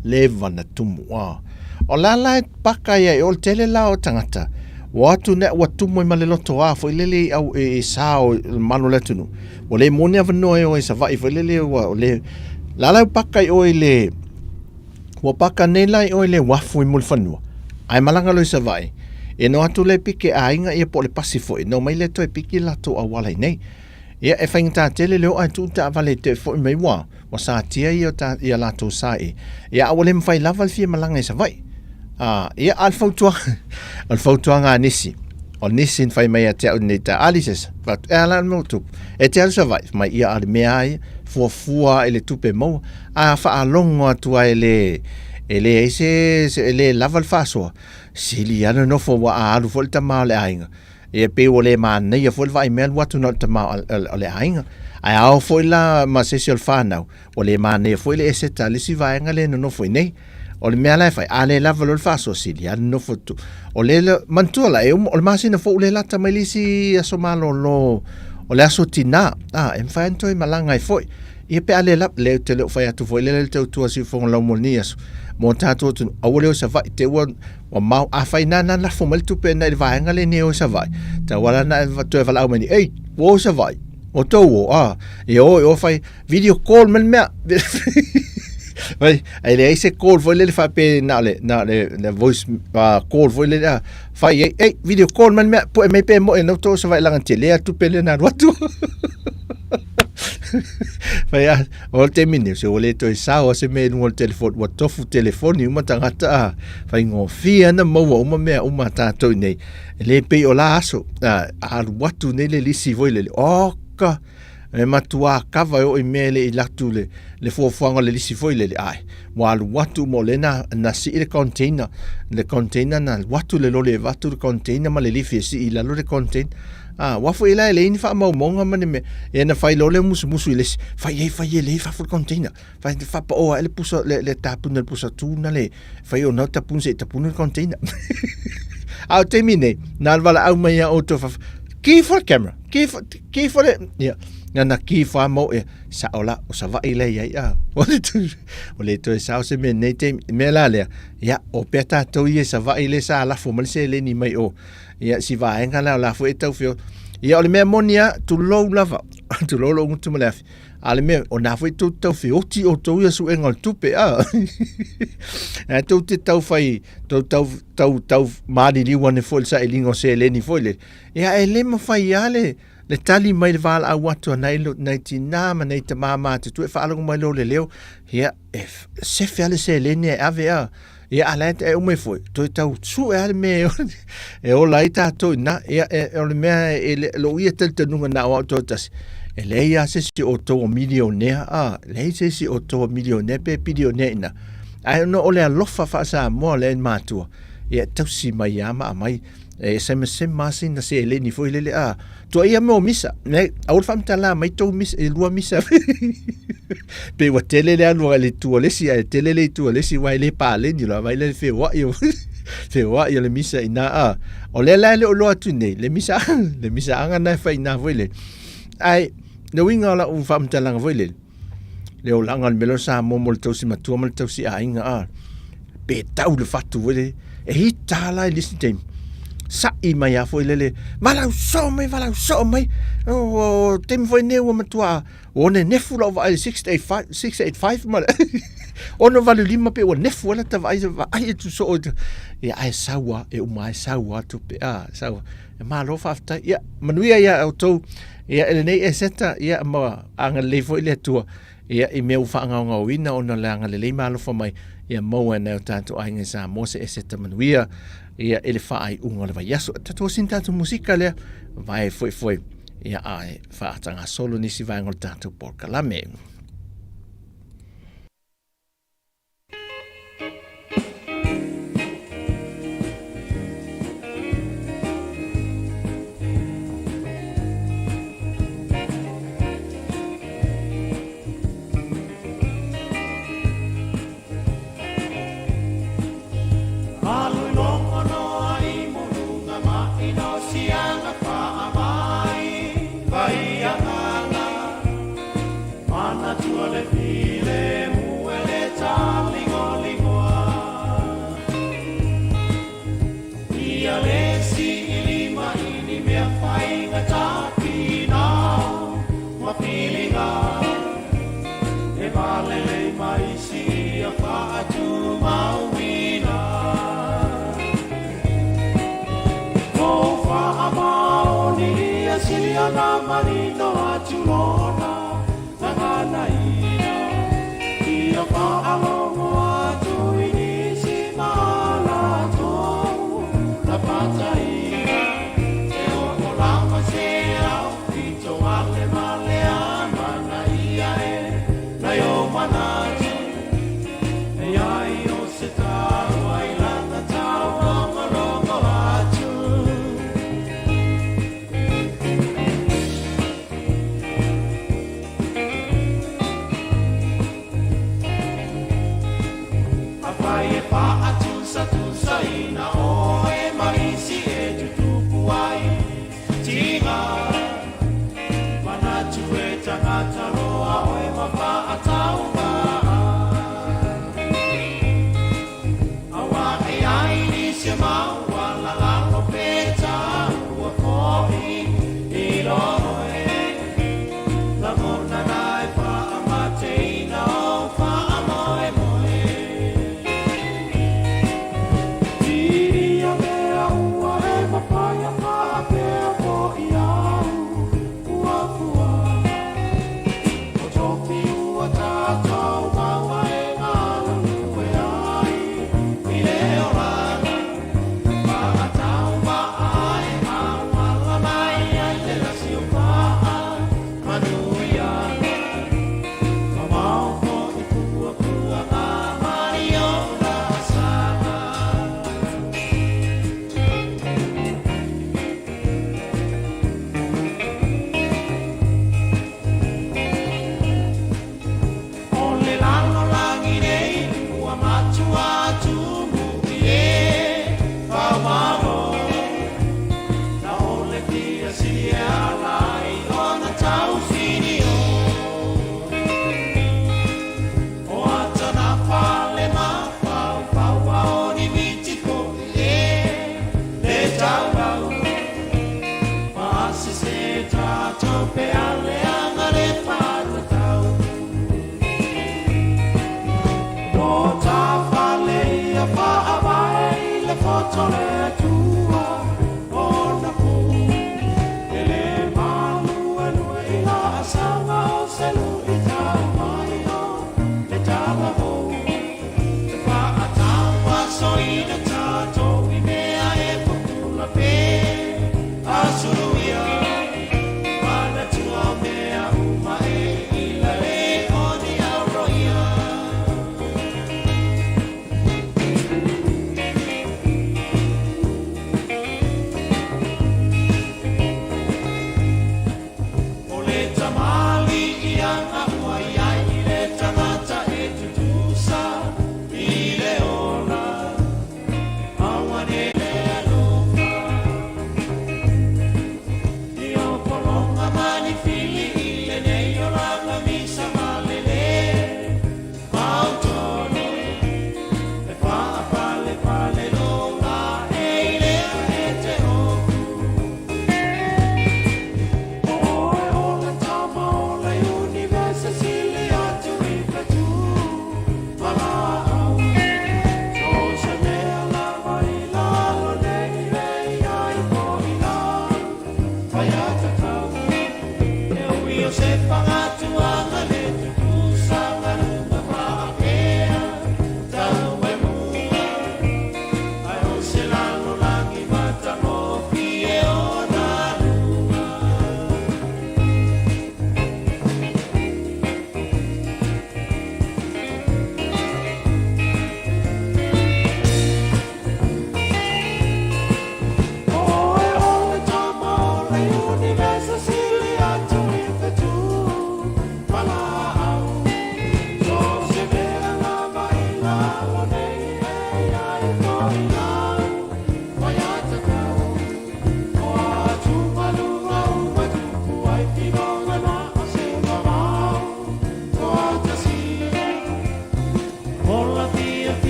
leva na tumu a o la la e paka ia i o le tele la o tagata ua atu ne ua tumu ai ma le loto a foi lele i au e, e sa o le malo le atunuu ua le moni avanoa e o e Savaii foi lele ua o le la la e paka i o i le ua paka nei la i o i le uafu i Mulifanua ae malaga loa i Savaii e no atu le piki aiga ia po o le pasi foi no mai le toe piki latou auala i nei Ia, e faigata tele le oo ae tuu taavale te foi mai ua, ua satia ia ta, ia latou sa i. Ia, a ua le mafai lava le fia malaga i Savaii. A, ia, a o le fautuaga, o le fautuaga a nisi, o nisi na fai mai ia te au nei ta ali se sa, fai atu, e a la le mea ua tupu? E te alu Savaii? Fai mai, ia, a o le mea a ia, fuafua i le tupe maua. A faalogo atu a e le, e leai se, se, e le lava le faasoa, sili lava nonofo ua a alu foi le tama o le aiga, Ia pei ua le manaia foi le vaai mea alu atu na o le tama o le aiga. Ae ao foi la ma se isi o le whanau, ua le manaia foi le eseta a le isi vaega le nonofo i nei. O le mea la e fai, a le lava loa le faasoa sili, a nonofo tu. O le, manatua la, e uma, o le masina fou le lata mai le isi aso malolo, o le aso tinā, a, e mafai ona toe malaga ai foi. Ia pe a le lava, le, te le o fai atu foi le le tautua siufofoga lau mo lenei aso. Mo tātou atunuu, aua le o i Savaii, te ua, Ua mau, afai na na lafo mai le tupe na i le vaega lenei o i Savaii, tauala na e toe valaau mai ni, ei, ua o i Savaii, o tou o, a, ia o i o fai, video call mai le mea. Fai, ai leai se call foi lele faapea na o le, na o le, le voice uh, call foi lele, a, fai ei, ei, video call mai le mea, pue mai pe moe, nau tou Savaii laga tele a tupe le na alu atu. Fai a, o le taimi nei, se ua le toe sao a se mea i luga o le telefoni, ua tofu telefoni uma tagata a, faigofie ana maua uma mea uma a tātou i nei. E le pei o la aso, a, alu atu nei le lisi foi lele, oka, e matuā kava e oo i mea e le i latu le, le fuafuaga o le lisi foi lele, ae, ua alu atu uma o lea na, na sii le container, le container na alu atu le loli e avatu le container ma le lifi e sii i lalo le container. A, aua foi la e leai ni faamaumauga ma ni mea, ia na fai loa lea musumusu i le isi, fai ai, fai ai lea i fafo le container, fai, faapao ae le pusa, le, le tapuna le pusa tuna le, fai ona tapuna se i tapuna le container. A o taimi nei, na le valaau mai ia outou fafo, ki for camera, ki for, ki for le, ia, na na ki fa mo e, sa o la, o Savaii lea i ai, a, o le tu, o le toe sao se mea nei taimi, mea la lea, ia, o pea tātou ia i Savaii lea sa lafo mai le seleni mai o, Ia, si vaega lea o la foi e tau feo. Ia, o le mea moni a, tulou lava. Tulou lou gutu ma le afi. A le mea, o nā foi tou tau feoti o tou ia suega o le tupe, a. Ae tou te tau whai, tou tau, tau, tau maliliu ane foi le sailiga o seleni foi le. Ia, e le mawhai a le, le tali mai le valaau atu a nai, nai tinā ma nai tamā matutua e faalogo mai loa le leo, ia, e sefe a le seleni e ave a. Ia, a la e uma ifo, toe tau sue a le mea e ola ai tātou i nā. Ia, e, o le mea e, le, lou ia talitonuga na o au toatasi, e leai a se isi o outou o milionea, a, leai se isi o outou o milionea pe bilionea ina. Ae ona o le alofa faa-Samoa lea i matua, ia, e tausi mai a ma aumai, e semasema a sina seleni foi lele, a, Tuaia mea o misa. Nei, aua le faamatala mai tou misa, e lua misa. Pe ua tele le alu i le itu o le isi, ae tele le itu o le isi, aua e le paleni loa, vaai la le feoai o, feoai o le misa i ina. A, o lea la e le o iloa atu nei, le misa, le misaaga lena e fai i ina foi lele. Ae, le uiga o lau faamatalaga foi lele, le olaga o le mea lea o Samoa mo le tausi matua ma le tausi aiga a pe tau le fatu foi le e ita la i le isi taimi sa'i mai a foi lele valaau soo mai valaau soo mai o taimi foi nei ua matua ua nenefu lau vaai i le 685 685 ma le 685 pe ua nefu ai lata vaai vaai atu soo ia ae sau a e uma ai sau a tupe a sau e malo faafetai ia manuia ia outou ia e lenei Eseta ia ma agalelei foi le Atua ia i mea ua faagaogaoina ona o le agalelei ma alofa mai ia maua e nai o tatou aiga i Samoa se Eseta manuia ia i le faaiuga o le vaiaso. Tatou osini tatou musika lea vae foefoe ia ae faatagasolo nisi vaega o le tatou polokalame.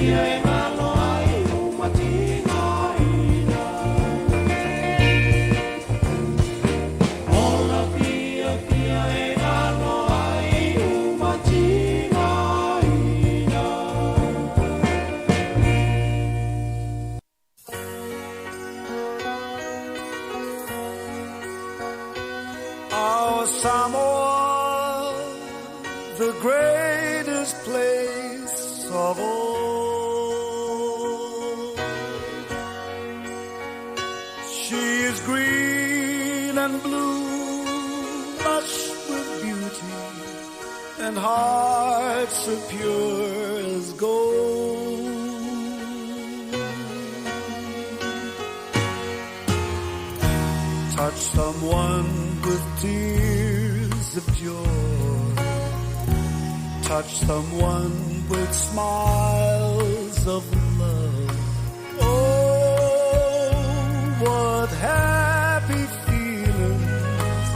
fiafia e galo ai uma tigaina. Ola fiafia e galo ai uma tigaina. Our Samoa, the greatest place of all. She is green and blue, lush with beauty, and hearts are pure as gold. Touch someone with tears of joy. Touch someone with smiles of love. Oh, what happy feelings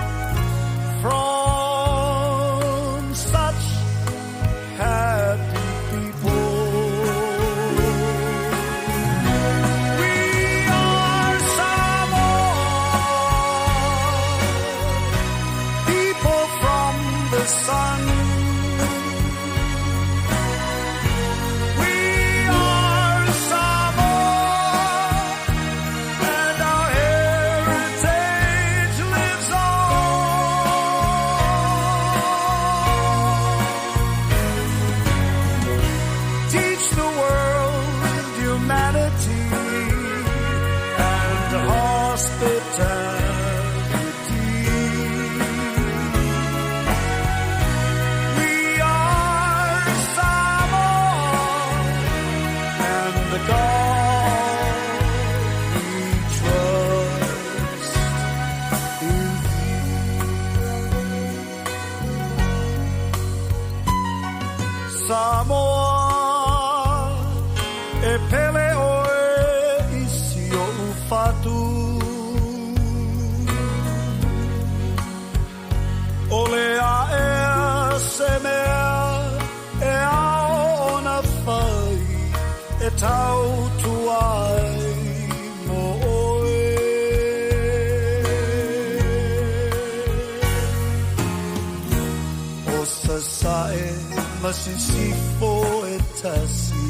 from such happy people. We are Samoa, people from the sun. We are Samoa, and our heritage lives on. Teach the world humanity and hospitality. We are Samoa, and the God we trust is Samoa, e pele oe i si o'u fatu. O le aea se mea e ao ona fai e tautua ai mo oe. O Sasae ma Sisifo e tasi,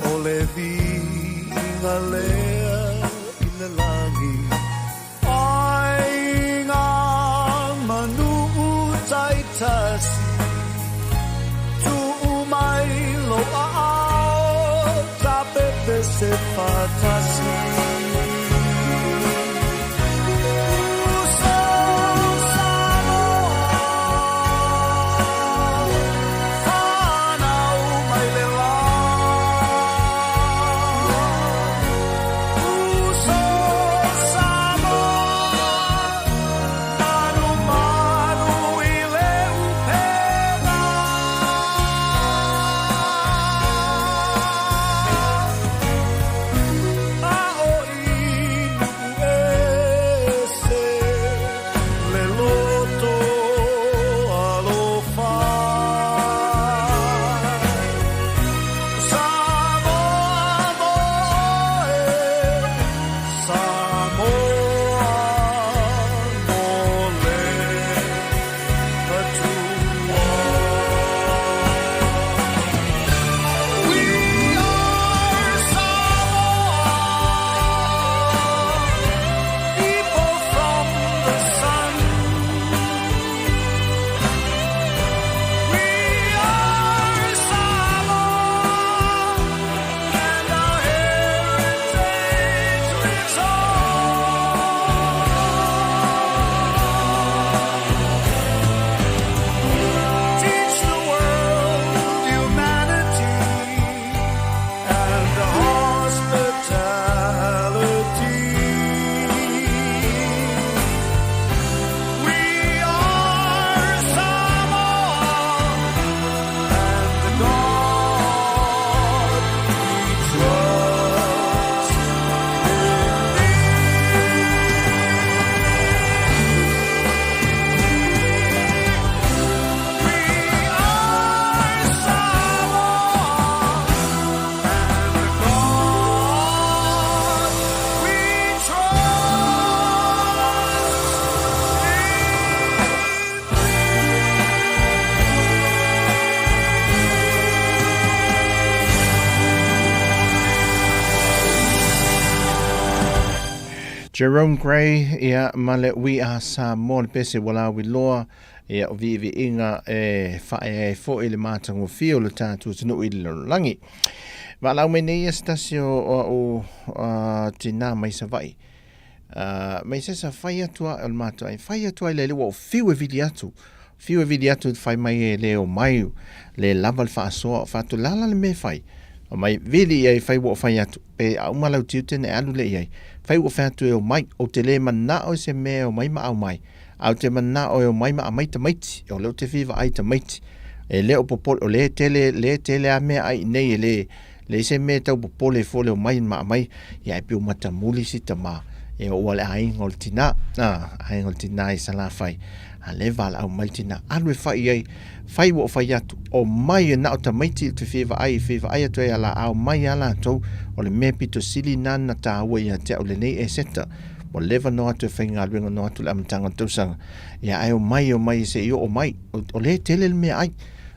o le viiga lea i le lagi. Aiga ma nuu taitasi, tuu mai lou aao, ta pepese faatasi. Uso Samoa, fanau mai le la. Uso Samoa, manumanu i le upega. Jerome Gray, ia, ma le We Are Samoa, le pese ua lauiloa, ia, o viiviiga e faaea ai foi le matagofie o le tatou atunuu i le lalolagi. Valaau mai nei ia se tasi o, o au tinā mai Savaii. Mai sesa fai atu a o le matou ai, fai atu ai le ua ou fiu e vili atu, fiu e vili atu fai mai e le o mai, le lava le faasoa, fai atu lala le mea e fai. Fai mai vili i ai fai ua ou fai atu, pe a uma lau tiute ona e alu lea i ai. Fai ua fai atu e omai, ou te le manao i se mea e omai ma aumai, ae ou te manao e omai ma aumai tamaiti, o lea ou te fia vaai i tamaiti. E le o popole, o lea e tele, lea e tele lava meaai i inei e le, leai se mea e tau popole fua le omai ma aumai, ia ae pei ua matamuli si tama, e oo lava i le aiga o le tina, a, aiga o le tina i Salafai, a lea e valaau mai le tina, alu e fai i ai, fai ua ou fai atu, omai e na o tamaiti ou te fia vaai, fia vaai atu ai ia la, a omai lava latou, o le mea pito sili lena na taua ia te au lenei Eseta, ua leva ona o atu e faigaluega ona o atu i le amataga o le tausaga, ia ae omai, omai se i oo mai, o lea e tele le meaai.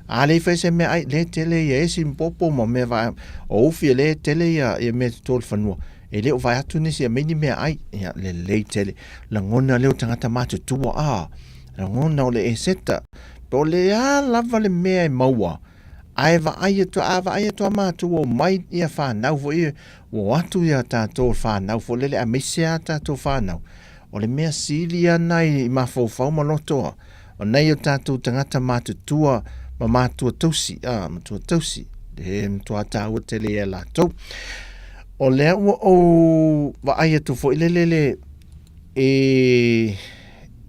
A le fai se meaai, lea e tele ia esi ma popo ma mea vae, o ufi lea e tele ia, ia mea toto o le fanua. E le o vae atu nisi e aumai ni meaai, ia lelei tele. Lagona lea o tagata matutua, a, lagona o le Eseta, po o le a lava le mea e maua, ae vaai atu, a vaai atu a matou ua omai ia fanau foi, ua o atu ia tatou fanau foi lele, aemaise lava tatou fanau, o le mea sili lava lena i mafaufau ma loto, a, O nai o tatou tagata matutua ma matua tausi, a, matua tausi, e matua tāua tele ia latou. O lea ua ou vaai atu foi le lele i,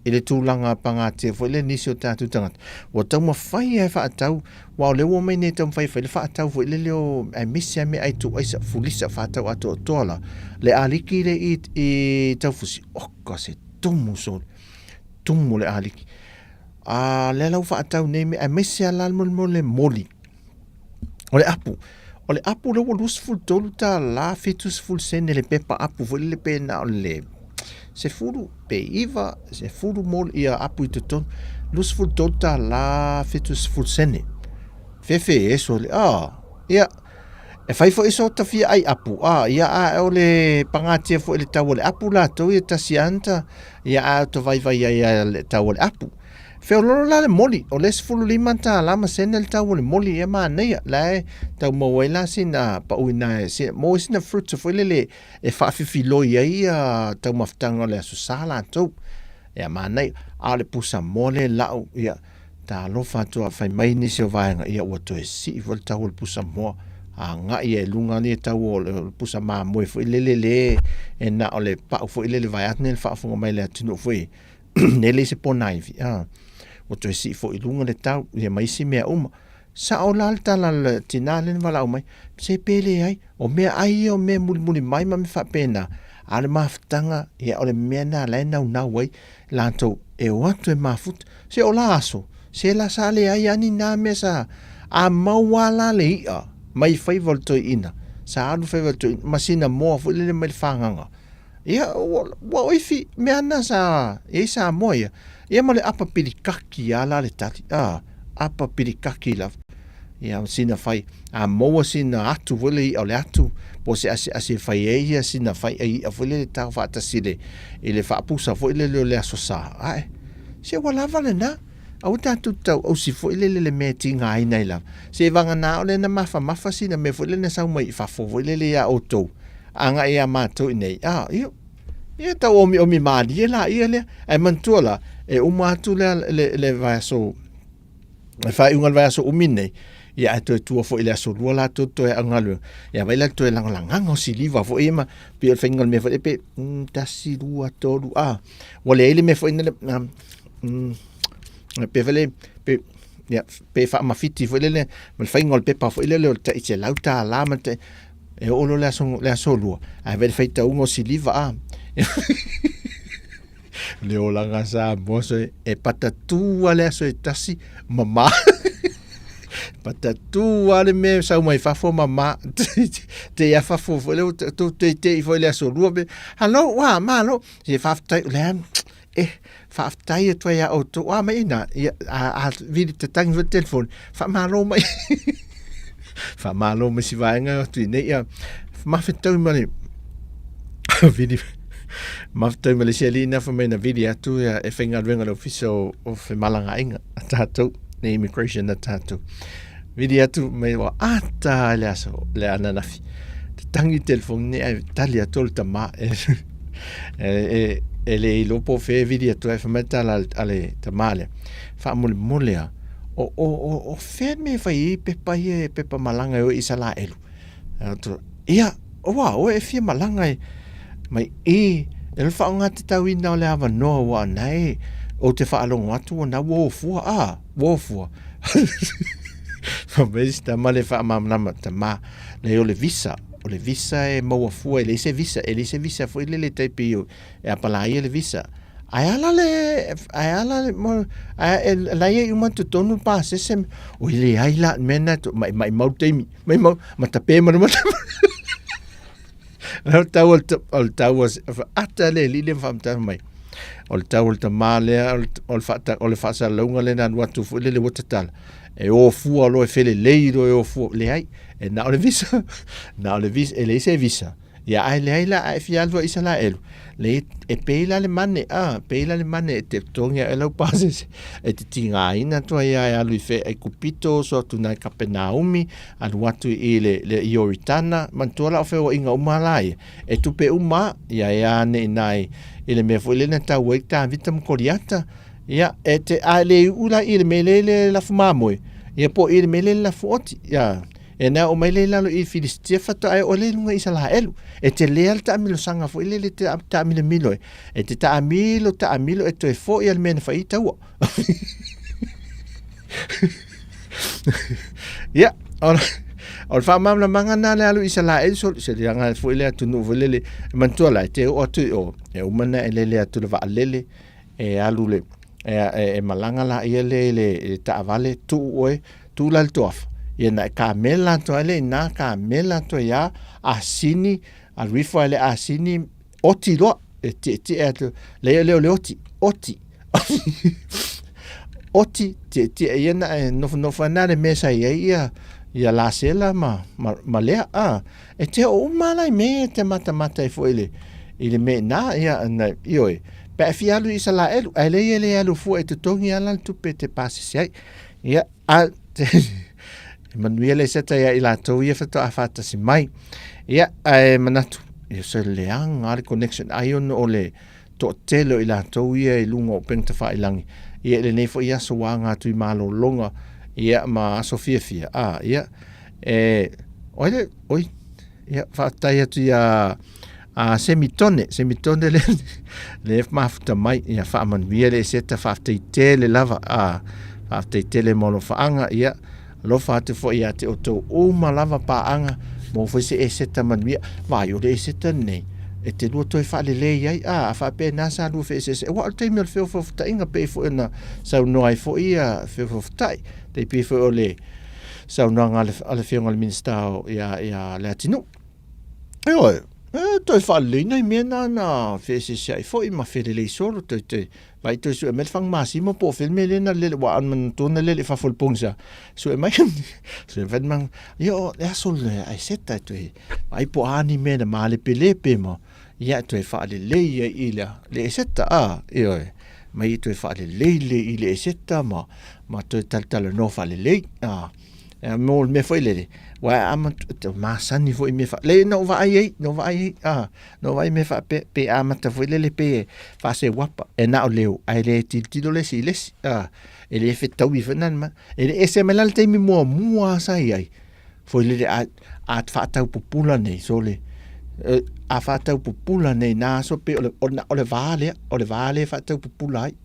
i le tulaga pagatia foi le nisi o tatou tagata. Ua taumafai e faatau, ua o lea ua omai nei taumafai e fai le faatau foi lele o, aemaise lava meaai tuuaisa, fulisa faatau atoatoa la. Le aliki le i, i Taufusi, oka se tumu sole. Tumu le aliki. A lea la ua faatau nei mea, aemaise lava la mo le moli. O le apu. O le apu lea ua $23 70 sene le pepa apu foi lele pe na o le 10 pe 9, 10 moli ia apu i totonu. $23 70 sene. Fefe e sole. Ah, ia. E fai foi so ta fia ai apu. Ah, ia a o le pagatia foi le tau o le apu latou ia tasi anta. Ia a to vaivai ai a le tau o le apu. Feololo la le moli, o le $15 ma sene le tau o le moli ia manaia. La e tau maua ai la sina pau ina e sina, maua sina fruits foi lele e faafifiloi ai ia taumafataga o le Aso Sa latou. Ia manaia. A o le pusa moa le lau, ia talofa atu a fai mai nisi o vaega, ia ua toe sii foi le tau o le pusa moa. Agai e luga ni tau o le pusa mamoe foi lele le e na o le pau foi lele vaeatu le faafofoga mai le atunuu foi nei leai se ponaivi a ua toe sii foi i luga le tau ia ma isi mea uma. Sao la le tala a le tina lea na valaau mai, se pe leai, o meaai ia o mea e mulimuli mai ma mea faapena, a o le mafutaga, ia o le mea lena la e naunau ai latou e o atu e mafuta. Se o la aso, se la sa leai lava ni na mea sa, a maua lava la le i'a mai faiva o le toeaina, sa alu faiva o le toeaina, ma sina moa foi lele mai le fagaga. Ia, ua, ua oifi, mea na sa i ai Samoa ia. Ia ma le apa pilikaki lava la le tali, a, apa pilikaki lava. Ia, sina fai, a maua sina atu foi le i'a o le atu, po o se asiasi e fai ai ia sina fai ai i'a foi lele tao faatasi i le, i le faapusa foi lele o le Aso Sa. Ae, se ua lava lena. Aua tatou te tau ausi foi lele le mea e tigaina ai lava. Se vagana o lea na mafamafa sina mea foi lele na sau mai i fafo foi lele iā outou, agai ia matou i inei, a, ia, ia tau omiomi malie laia lea. Ae manatua la, e uma atu le, le, le vaiaso, le faaiuga o le vaiaso umi nei, ia ae toe tua foi i le aso lua latou toe au galuega. Ia vai la toe lagalagaga o siliva foi ia ma pei o le faiga o le mea foi lea pe tasi, lua, tolu, a. Ua leai le mea foi lea, pe foi lea, pe, ia, pe faamafiti foi lele ma le faiga o le pepa foi lele o le tai $100 ma le tai, e oo loa le aso, le aso lua, ae vai le faitauga o siliva, a. Le olaga Samoa soe, e patatū lava le aso e tasi, mamā. Patatū lava le mea e sau mai fafo mamā. Te ia fafo foi lea, tou te te'i foi le aso lua, hello, ua, malo. Se faafetai, o le a, eh, faafetai atu ai ia outou, a mai ina, ia, a, a vili tatagi foi le telefoni, faamalo mai. Faamalo mai si vaega atu i nei, ia, mafetau ma le vili. Mafatai ma le isi alii na fai mai na vili atu ia e faigaluega le ofisa o, o femalagaaiga a tatou, le immigration a tatou. Vili atu mai ua ata le aso le ananafi. Te tangi telefoni nei ai tali atu o le tama e, e, e, e le iloa po o fea e vili atu ai fai mai tala a le tama lea. Faamolemole a o, o, o, o fea le mea e fai ai pepa ia e pepa malaga e o i Isalaelu. Ia, ua oe e fia malaga e mai i e le faaaoga tatauina o le avanoa ua ana e ou te faalogo atu ona ua o fua, a, ua o fua. Fai mai si tama le faamalamalama, tama, leai o le visa, o le visa e maua fua, e leai se visa, e leai se visa foi lele tai pei e apalaia le visa. Ae ala le, ae ala le, ae la ia i uma totonu le pasese, oi leai la, mea na, maimau le taimi. Mai mau, ma tape ma luma O le tau o le tau o ata le li le whamta mai. O le tau o le tamā lea, o le whaata, o le whaasalauga le nā atu fo le le wata tala. E o fua lo e fele lei lo e o fua, le ai, e na o le visa, na o le visa, e le se visa. Ia ae leai la ae fia alu i Isalaelu. Le e pei la le mane, a, pei la le mane e te totogi a e lau pasese. E te tigaina atu ai ia e alu i fe Aikupito, oso atu nai Kapenaumi, alu atu i le, le Ioritana, manatua la o feoaiga uma la ia. E tupe uma, ia e ane i nai, i le mea foi lea na tau ai Tavita ma Koliata. Ia, e te, a le iu la i le mea le le lafu mamoe, ia po i le mea le le lafu oti, ia, E nā o mai le lalo i Filistia faatoa e ole lunga i Isalaelu. E te lea le taamilosaga foi lele te taamilomilo e. E te taamilo, taamilo e toe foi a le mea na fai taua. Ia, o o le faamalamalamaga na le alu i Isalaelu so se leaga foi le atunuu foi lele e manatua la e te oo atu i o e uma na e lele atu le vaalele e alu le e, e, e malaga la ia le le, le taavale tuu oe tuu la le toafa ia na e kamela atu ai le ina kamela atu ai a asini alu ifo ai le asini oti loa e tietie atu le le o le oti oti oti tietie ia na e nofonofo ana le mea sa i ai ia ia Lasela ma, ma, ma Lea a E te o uma ala i me e te matamata ai foi le i le me na ia na ioe pe a fia alu i Isalaelu ae le ia le alu fua e totogi ala le tupe te pasese ai ia a te e manuia le seta ia i latou ia whatoa whātasi mai ia ae manatu ia se leanga le connection ai ono o le toatele o i latou ia i luga o upega tafailangi ia i lenei foi aso ua aga atu i malologa ia ma aso fiafia a ia e oi le oi ia faafetai atu ia a Semitone Semitone le le mafuta mai ia faamanuia le eseta faafetai tele lava a faafetai tele mo alofaaga ia Alofa atu foi ia te outou uma lava paaga mo foi se eseta manuia. Vaai, o le eseta lenei, e te lua toe faalelei ai, a, a faapena sa lua feeseeseai. Aua o le taimi o le feofeofetaiga pei foi ona saunoa ai foi ia feofeofetai. Tai pei foi o le saunoaga a le, a le Afioga i le Minisita o, ia, ia Leatinuu. Ioe, e toe faalelei nai mea na na feeseeseai foi ma felelei solo, toe, toe, Vai toe sue mai le fang masima po o fea le mea lea na lele, ua manatua na lele i fafo i le pogisa. Sue mai, sue mai mang, ia o le aso le ai seta e toe, ai po a ni mea na malepelepe ma, ia e toe faalelei ai i le, le eseta, a, ioe, mai e toe faalelei le i le eseta ma, ma toe talatalanoa faalelei, a. E mo le mea foi lele, ua e amata, te masani foi mea fa, le na ou vaai ai, na ou vaai ai, a, na ou vaai mea faapea, pe amata foi lele pe e faaseuapa, e na o leo, ae le tilotilo le isi i le isi, a, e le fetaui foi na ma, e le ese mai la le taimi muamua lava sa i ai, foi lele a, a faatau pupula nei, so le, a faatau pupula nei na aso pe o le, o, na, o le va lea, o le va lea e faatau pupula ai.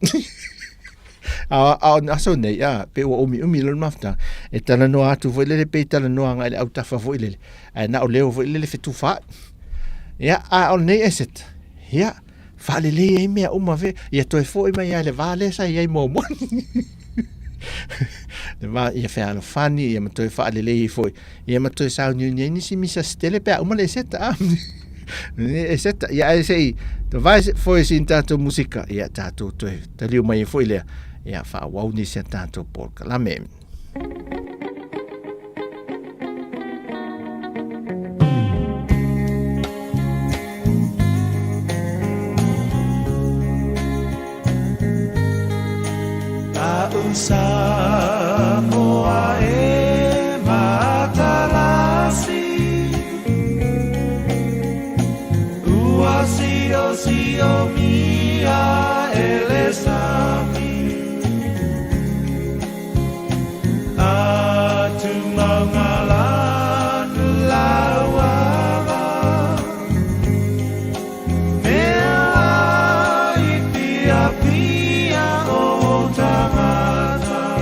A, a o aso nei, a, pe ua umiumi loa le mafutaga, e talanoa atu foi lele pe talanoa agai i le autafa foi lele, ae na o leo foi lele fetufaai. Ia, a o lenei eseta, ia, faalelei ai mea uma fe, ia toe foi mai lava i le va lea sa i ai muamua. Le va, ia fealofani, ia ma toe faalelei ai foi, ia ma toe sauniuni ai nisi misa se tele pe a uma le eseta, a. Eseta, ia ae se i, vae foi sin tatou musika, ia tatou toe taliu mai ai foi lea, ia faaauau nisi a tatou polokalame. Samoa e matalasi. Ua siosiomia e le sami. Atu mauga lauava. Mea i piapia o tagata.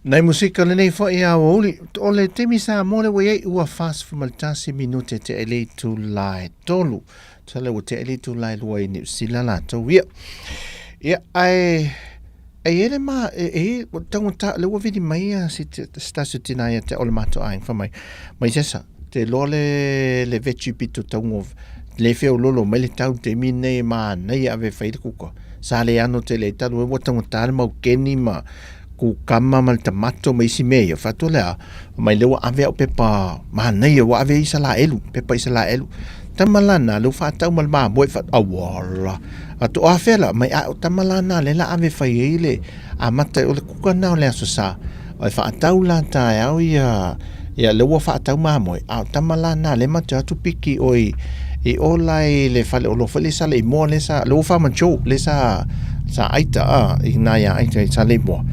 Nai musika lenei foi aoauli. O le taimi Samoa lea ua i ai ua 41 minute tea i le itula e tolu. Tusa ua tea i le itula e lua i Niu Sila latou ia. Ia, ae e i ai le ma, e, e, ua taugata, lea ua vili mai ia se, se tasi o tina ia te au o le matou aiga, fai mai, mai Sesa, te iloa le, le veggie pito taugo, le feololo mai le tau taimi lenei e manaia ave e fai le kuka. Sa le ano tele ai talu ai ua taugata le maukeni ma kukama ma le tamato ma isi mea ia. Fai atu le a, fai mai lea ua ave au pepa manaia ua ave i Isalaelu, pepa Isalaelu. Tama la na, lea ua faatau ma le mamoe, fai atu, auala. Fai atu, o afea la? Mai a, o tama la na lea la ave fai ai le amata o le kuka na o le Aso Sa. E faatau la taeao ia, ia lea ua faatau mamoe, a o tama la na lea matou te o atu piki oi i o la i le faleoloa foi lea i Saleimoa lea sa, lea ua faamature lea sa, sa aita a, i ina ia aita i Saleimoa.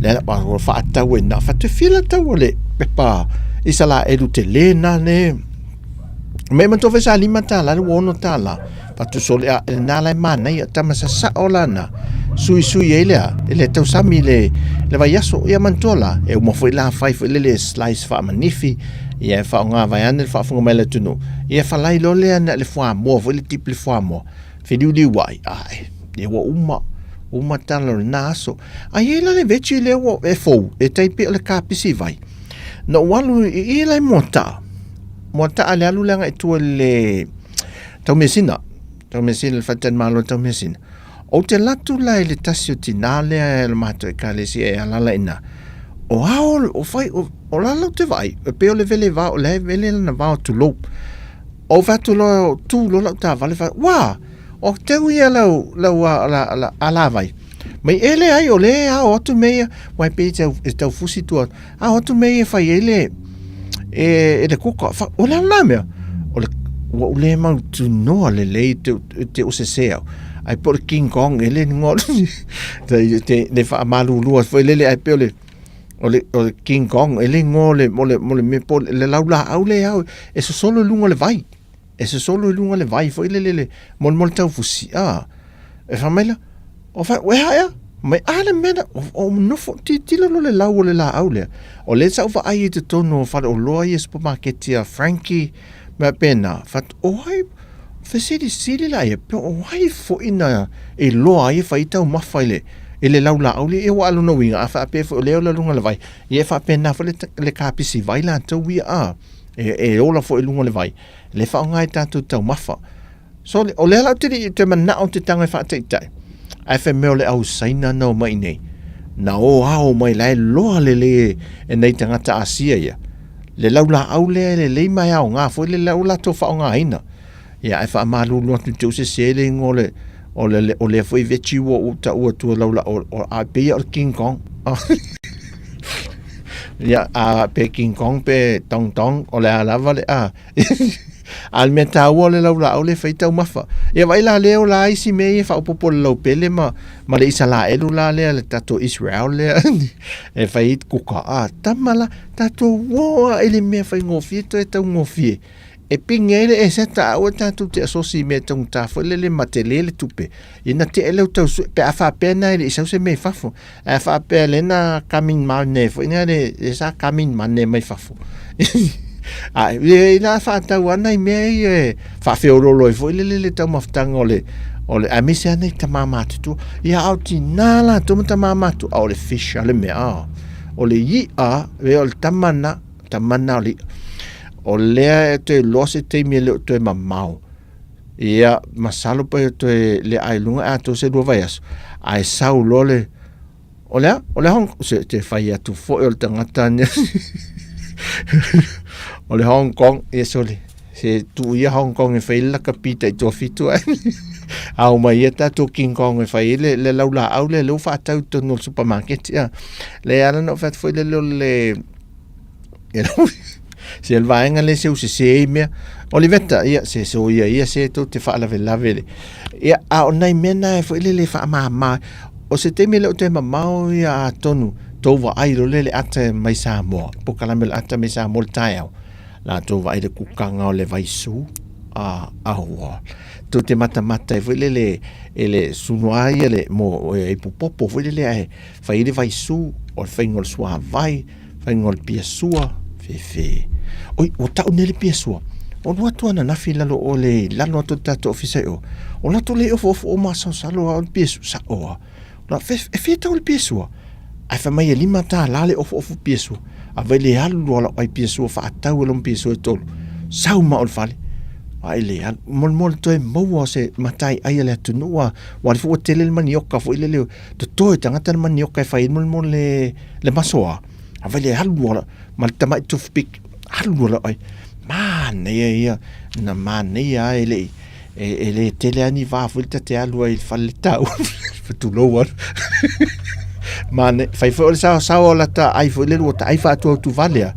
Lea ua faatau ai i ina, fai atu e fia le tau o le pepa Isalaelu tele na le Me manatua foi sa $5 lea ua $6. Fai atu sole a lena la e manaia tama sasao la na suisui ai lea e le tausami le le vaiaso. Ia manatua la e uma foi la fai foi lele slice faamanifi ia e faaaoga vaeane le faafofoga mai a le atunuu. Ia falai loa lea na le fuamoa foi le dip le fuamoa feliuliu ai ae ia ua uma uma tala o lena aso. Ae i ai la le veggie lea ua e fou e tai pei o le kapisi vai. Na ou alu i i la i Moataa. Moataa le alu lea agai i tua i le Taumeasina. Taumeasina, le faletalimalo o Taumeasina. Ou te alu atu la i le tasi o tinā lea e le matou ekalesia e alala i ina. O ao, o fai, o, o la la ou te vaai, e pei o le vele vao, o la e vele lana vao tulou. Ou fai atu loa, tu loa lau taavale, fai, ua, o teu ia lau, lau a, la, la, alavai. Mai e leai, o lea e ao atu mea ia, aua e pei e tau, e tau fusi tua atu. Ao atu mea ia e fai ai le, e, e le kuka. Fa, o le a lena mea? O le, ua ou le mautinoa lelei te, te o sese au. Ai po o le King Kong e le igoa te, te, le faamalulua foi lele ai pei o le, o le, o le King Kong e le igoa o le, o le, o le mea po o le laulaau lea e ao e sosolo i luga o le vai. E sosolo i luga o le vai foi lele le molemole taufusi, a. E fai mai la, o fai, ua ea ea? Mai, a le mea na, o, o nofo, tilotilo loa le lau o le laau lea. O lea sa ou vaai i totonu o faleoloa ia supamaketi a Frankie, mea pēnā, fai atu, o ai, fesilisili la ia, pe o ai foi na iloa ai e fai taumafa i le, i le laulaau lea. Ia ua a lona uiga, a faapea foi o lea e ola i luga o le vai, ia e faapena foi le, le kapisi vai latou ia, a. E, e ola foi i luga o le vai, le faaaoga ai tatou taumafa. So, o lea la ou te le i toe manao te tago e faataitai, ae fai mea o le au Saina na omai i nei, na o ao mai la e loa lelei e, e nei tagata Asia ia, le laulaau lea e lelei ma e aoga foi le lau latou faaaogaina. Ia, ae faamalulu atu te u sese le igoa o le, o le, o lea foi veggie ua ou taua atu laula, o, o, a pei ia o le King Kong. Ia, a pe King Kong pe Tong Tong, o le a lava le a. A o le mea taua o le laulaau lea e fai taumafa. Ia vaai la lea o la isi mea ia e faaopoopo i le laupele ma, ma le Isalaelu la lea, le tatou Israel lea e fai ai kuka. A, tama la, tatou o lava i le mea faigofie toe taugofie. E pigi ai le eseta a aua tatou te asosi i mea taugata foi lele ma tele le tupe. Ina tea lea o tau sue, pe a faapea na e le i sau se mea i fafo. Ae a faapea lea na coming mane foi na le, le sa coming mane mai fafo. A e ina faatau lava nai mea ia e faafeololo ai foi lele le taumafataga o le, o le, aemaise lava nai tama matutua. Ia a o tina latou ma tama matutua, a o le fish a le mea, a. O le i'a, e o le tama na, tama na o le i'a. O lea e toe iloa se taimi e le o toe mamao. Ia, masalo pe toe le ai luga e atoa se lua vaiaso, ae sau loa le, o le a? O le Hong, se te fai atu foi o le tagata ne. o le Hong Kong, ia sole, se tuu ia Hong Kong e fai le lakapi tai tuafitu ai. A o mai ia tatou King Kong e fai le, le laulaau lea, lea ua faatau i totonu o le supermarket. Ia. Le ala na ou fai atu foi lele o le, Se le vaega lea se u sese ai mea. Oliveta, ia, se so ia ia se tou te faalavelave le. Ia, a o nai mea na e foi lele e faamama. O se taimi e le o toe mamao ia atonu tou vaai loa lea i le ata mai Samoa, polokalame o le ata mai Samoa i le taeao, la tou vaai i le kukaga o le vaisu. a aua. Tou te matamata ai foi lele e le sunu ai le mo e ipupopo foi lele ae fai ai le vaisu, o le faiga o le suavai, faiga o le piasua, fefe. Oi, ua tau nei le piasua. O alu atu ananafi i lalo o le lalo atu o le tatou ofisa i o. O latou le ofoofo o masalosalo lava o le piasua, sao lava. La, e fia tau le piasua? Ae fai mai e $5 le ofoofo piasua. A vai le alu loa lau ai piasua faatau e loma piasua e tolu. Sau ma o le fale. Ai le alu. Molemole toe maua o se matai ai a le atunuu a. Ua ali foi ua tele le manioka foi lele. Toto e tagata le manioka e fai ai molemole le, le masoa. A vai le alu loa ma le tamai toothpick. Alu loa lau ai. Manaia ia. Na manaia a e le i E, e le tele lava ni va foi le ta te alu ai i le fale le tau. Tulou atu. Mane, fai foi o le saosaoa o lata ai foi le lua ta ai faatuautuvale a.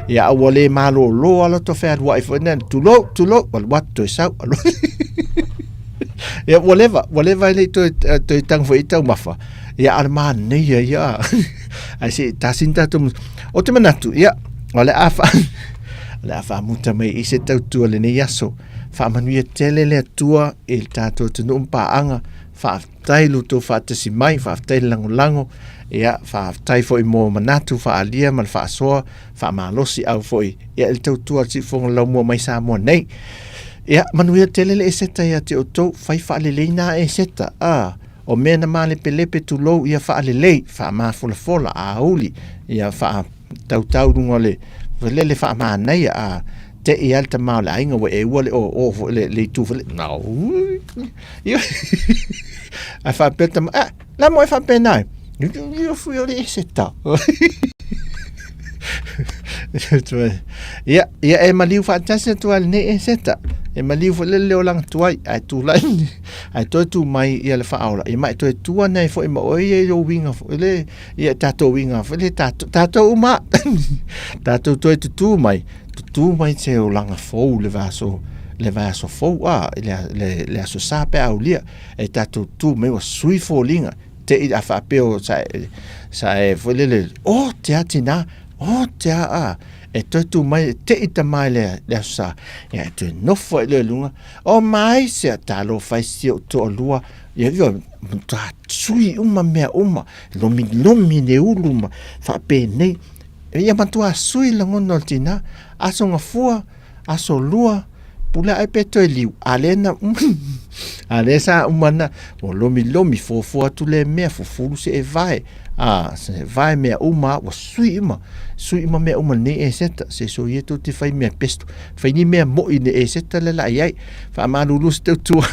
Ia a ua le malolo a lata fealuai foi na, tulou, tulou, alu atu toe sau. Alu. Ia ua leva, ua leva e le i toe, toe tago foi i taumafa. Ia a o le manaia ia. Ae se i tasi ni tatou O te manatu, ia, o le a fa, o le a faamuta mai i se tautua lenei aso. Faamanuia tele le Atua i le tatou atunuu ma paaga. Faafetai lo outou faatasi mai, faafetai le lagolago, ia, faafetai foi mo manatu faaalia ma le faasoa, faamalosiau foi ia i le tautua a le Siufofoga Laumua mai Samoa nei. Ia, manuia tele le Eseta ia te outou, fai faalelei nā Eseta, a, o mea na malepelepe tulou ia faalelei, faamafolafola, auli, ia faa tautau luga o le lele faamanaia a tei lava le tama o le aiga ua e ua le oo foi le, le itu foi le no ae faapea tama ah la mo e faapena ai ia fui o le ese ta ia ia e maliu faatasi atu ai lenei eseta e maliu foi le leo olaga tuai ae tulai ae toe tu mai ia le faaola ia ma e toe tu ane ai foi ma oe ia i lou uiga foi le Ia tatou uiga foi le tatou, tatou uma tatou toe tutū mai, tutū mai se olaga fou le vaiaso, le vaiaso fou a, le, le, le aso sa pe a aulia, e tatou tu mai ua sui foliga, te i a faapea o sa e, sa e foi lele, o te a tinā, o te a a, e toe tu mai, te i tama i le, le aso sa, ia e toe nofo ai lea i luga, o mai sea, talofa e si ou toalua, ia, ia, matua sui uma mea uma, lomilomi le ulu ma faapenei. Ia matua sui lagona o le tinā, aso gafua, aso lua, pule ae pe toe liu, a lea na a lea sa uma na, ua lomilomi fuafua atu lea mea, fufulu se evae, a, se evae mea uma, ua sui uma, sui uma mea uma lenei Eseta, se soia tou te fai mea pesto, fai ni mea mo'i le Eseta le la i ai. Faamalulu se tautua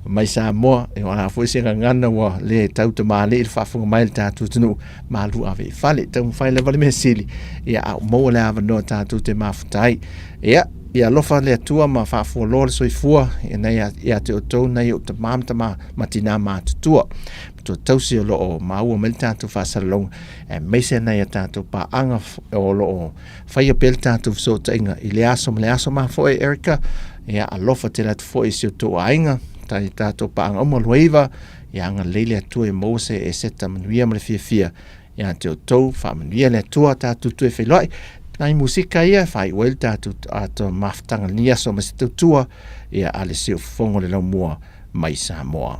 mai Samoa, e o a foi se gagana ua le tau tamalii i le faafofoga mai a le tatou atunuu, malu ave i fale, taumafai lava le mea sili, ia a ua maua le avanoa tatou te mafuta ai. Ia, ia alofa le Atua ma faafualoa le soifua ia te outou nai ou tama ma tama ma tinā matutua. Matua tausi o lo o maua mai le tatou faasalalauga, aemaise nai a tatou paaga o lo o Faia pea le tatou fesootaiga i le aso ma le aso mafoe Erica. Ia alofa tele atu foi i si o tou aiga, tai tatou paaga uma Luaiva, ia agalelei le Atua ia maua se eseta manuia ma le fiafia ia te outou, faamanuia le Atua tatou toe feiloai. Nai musika ia e faaiu ai le tatou atoa mafutaga lenei aso ma se tautua ia a le Siufofoga o le Laumua mai Samoa.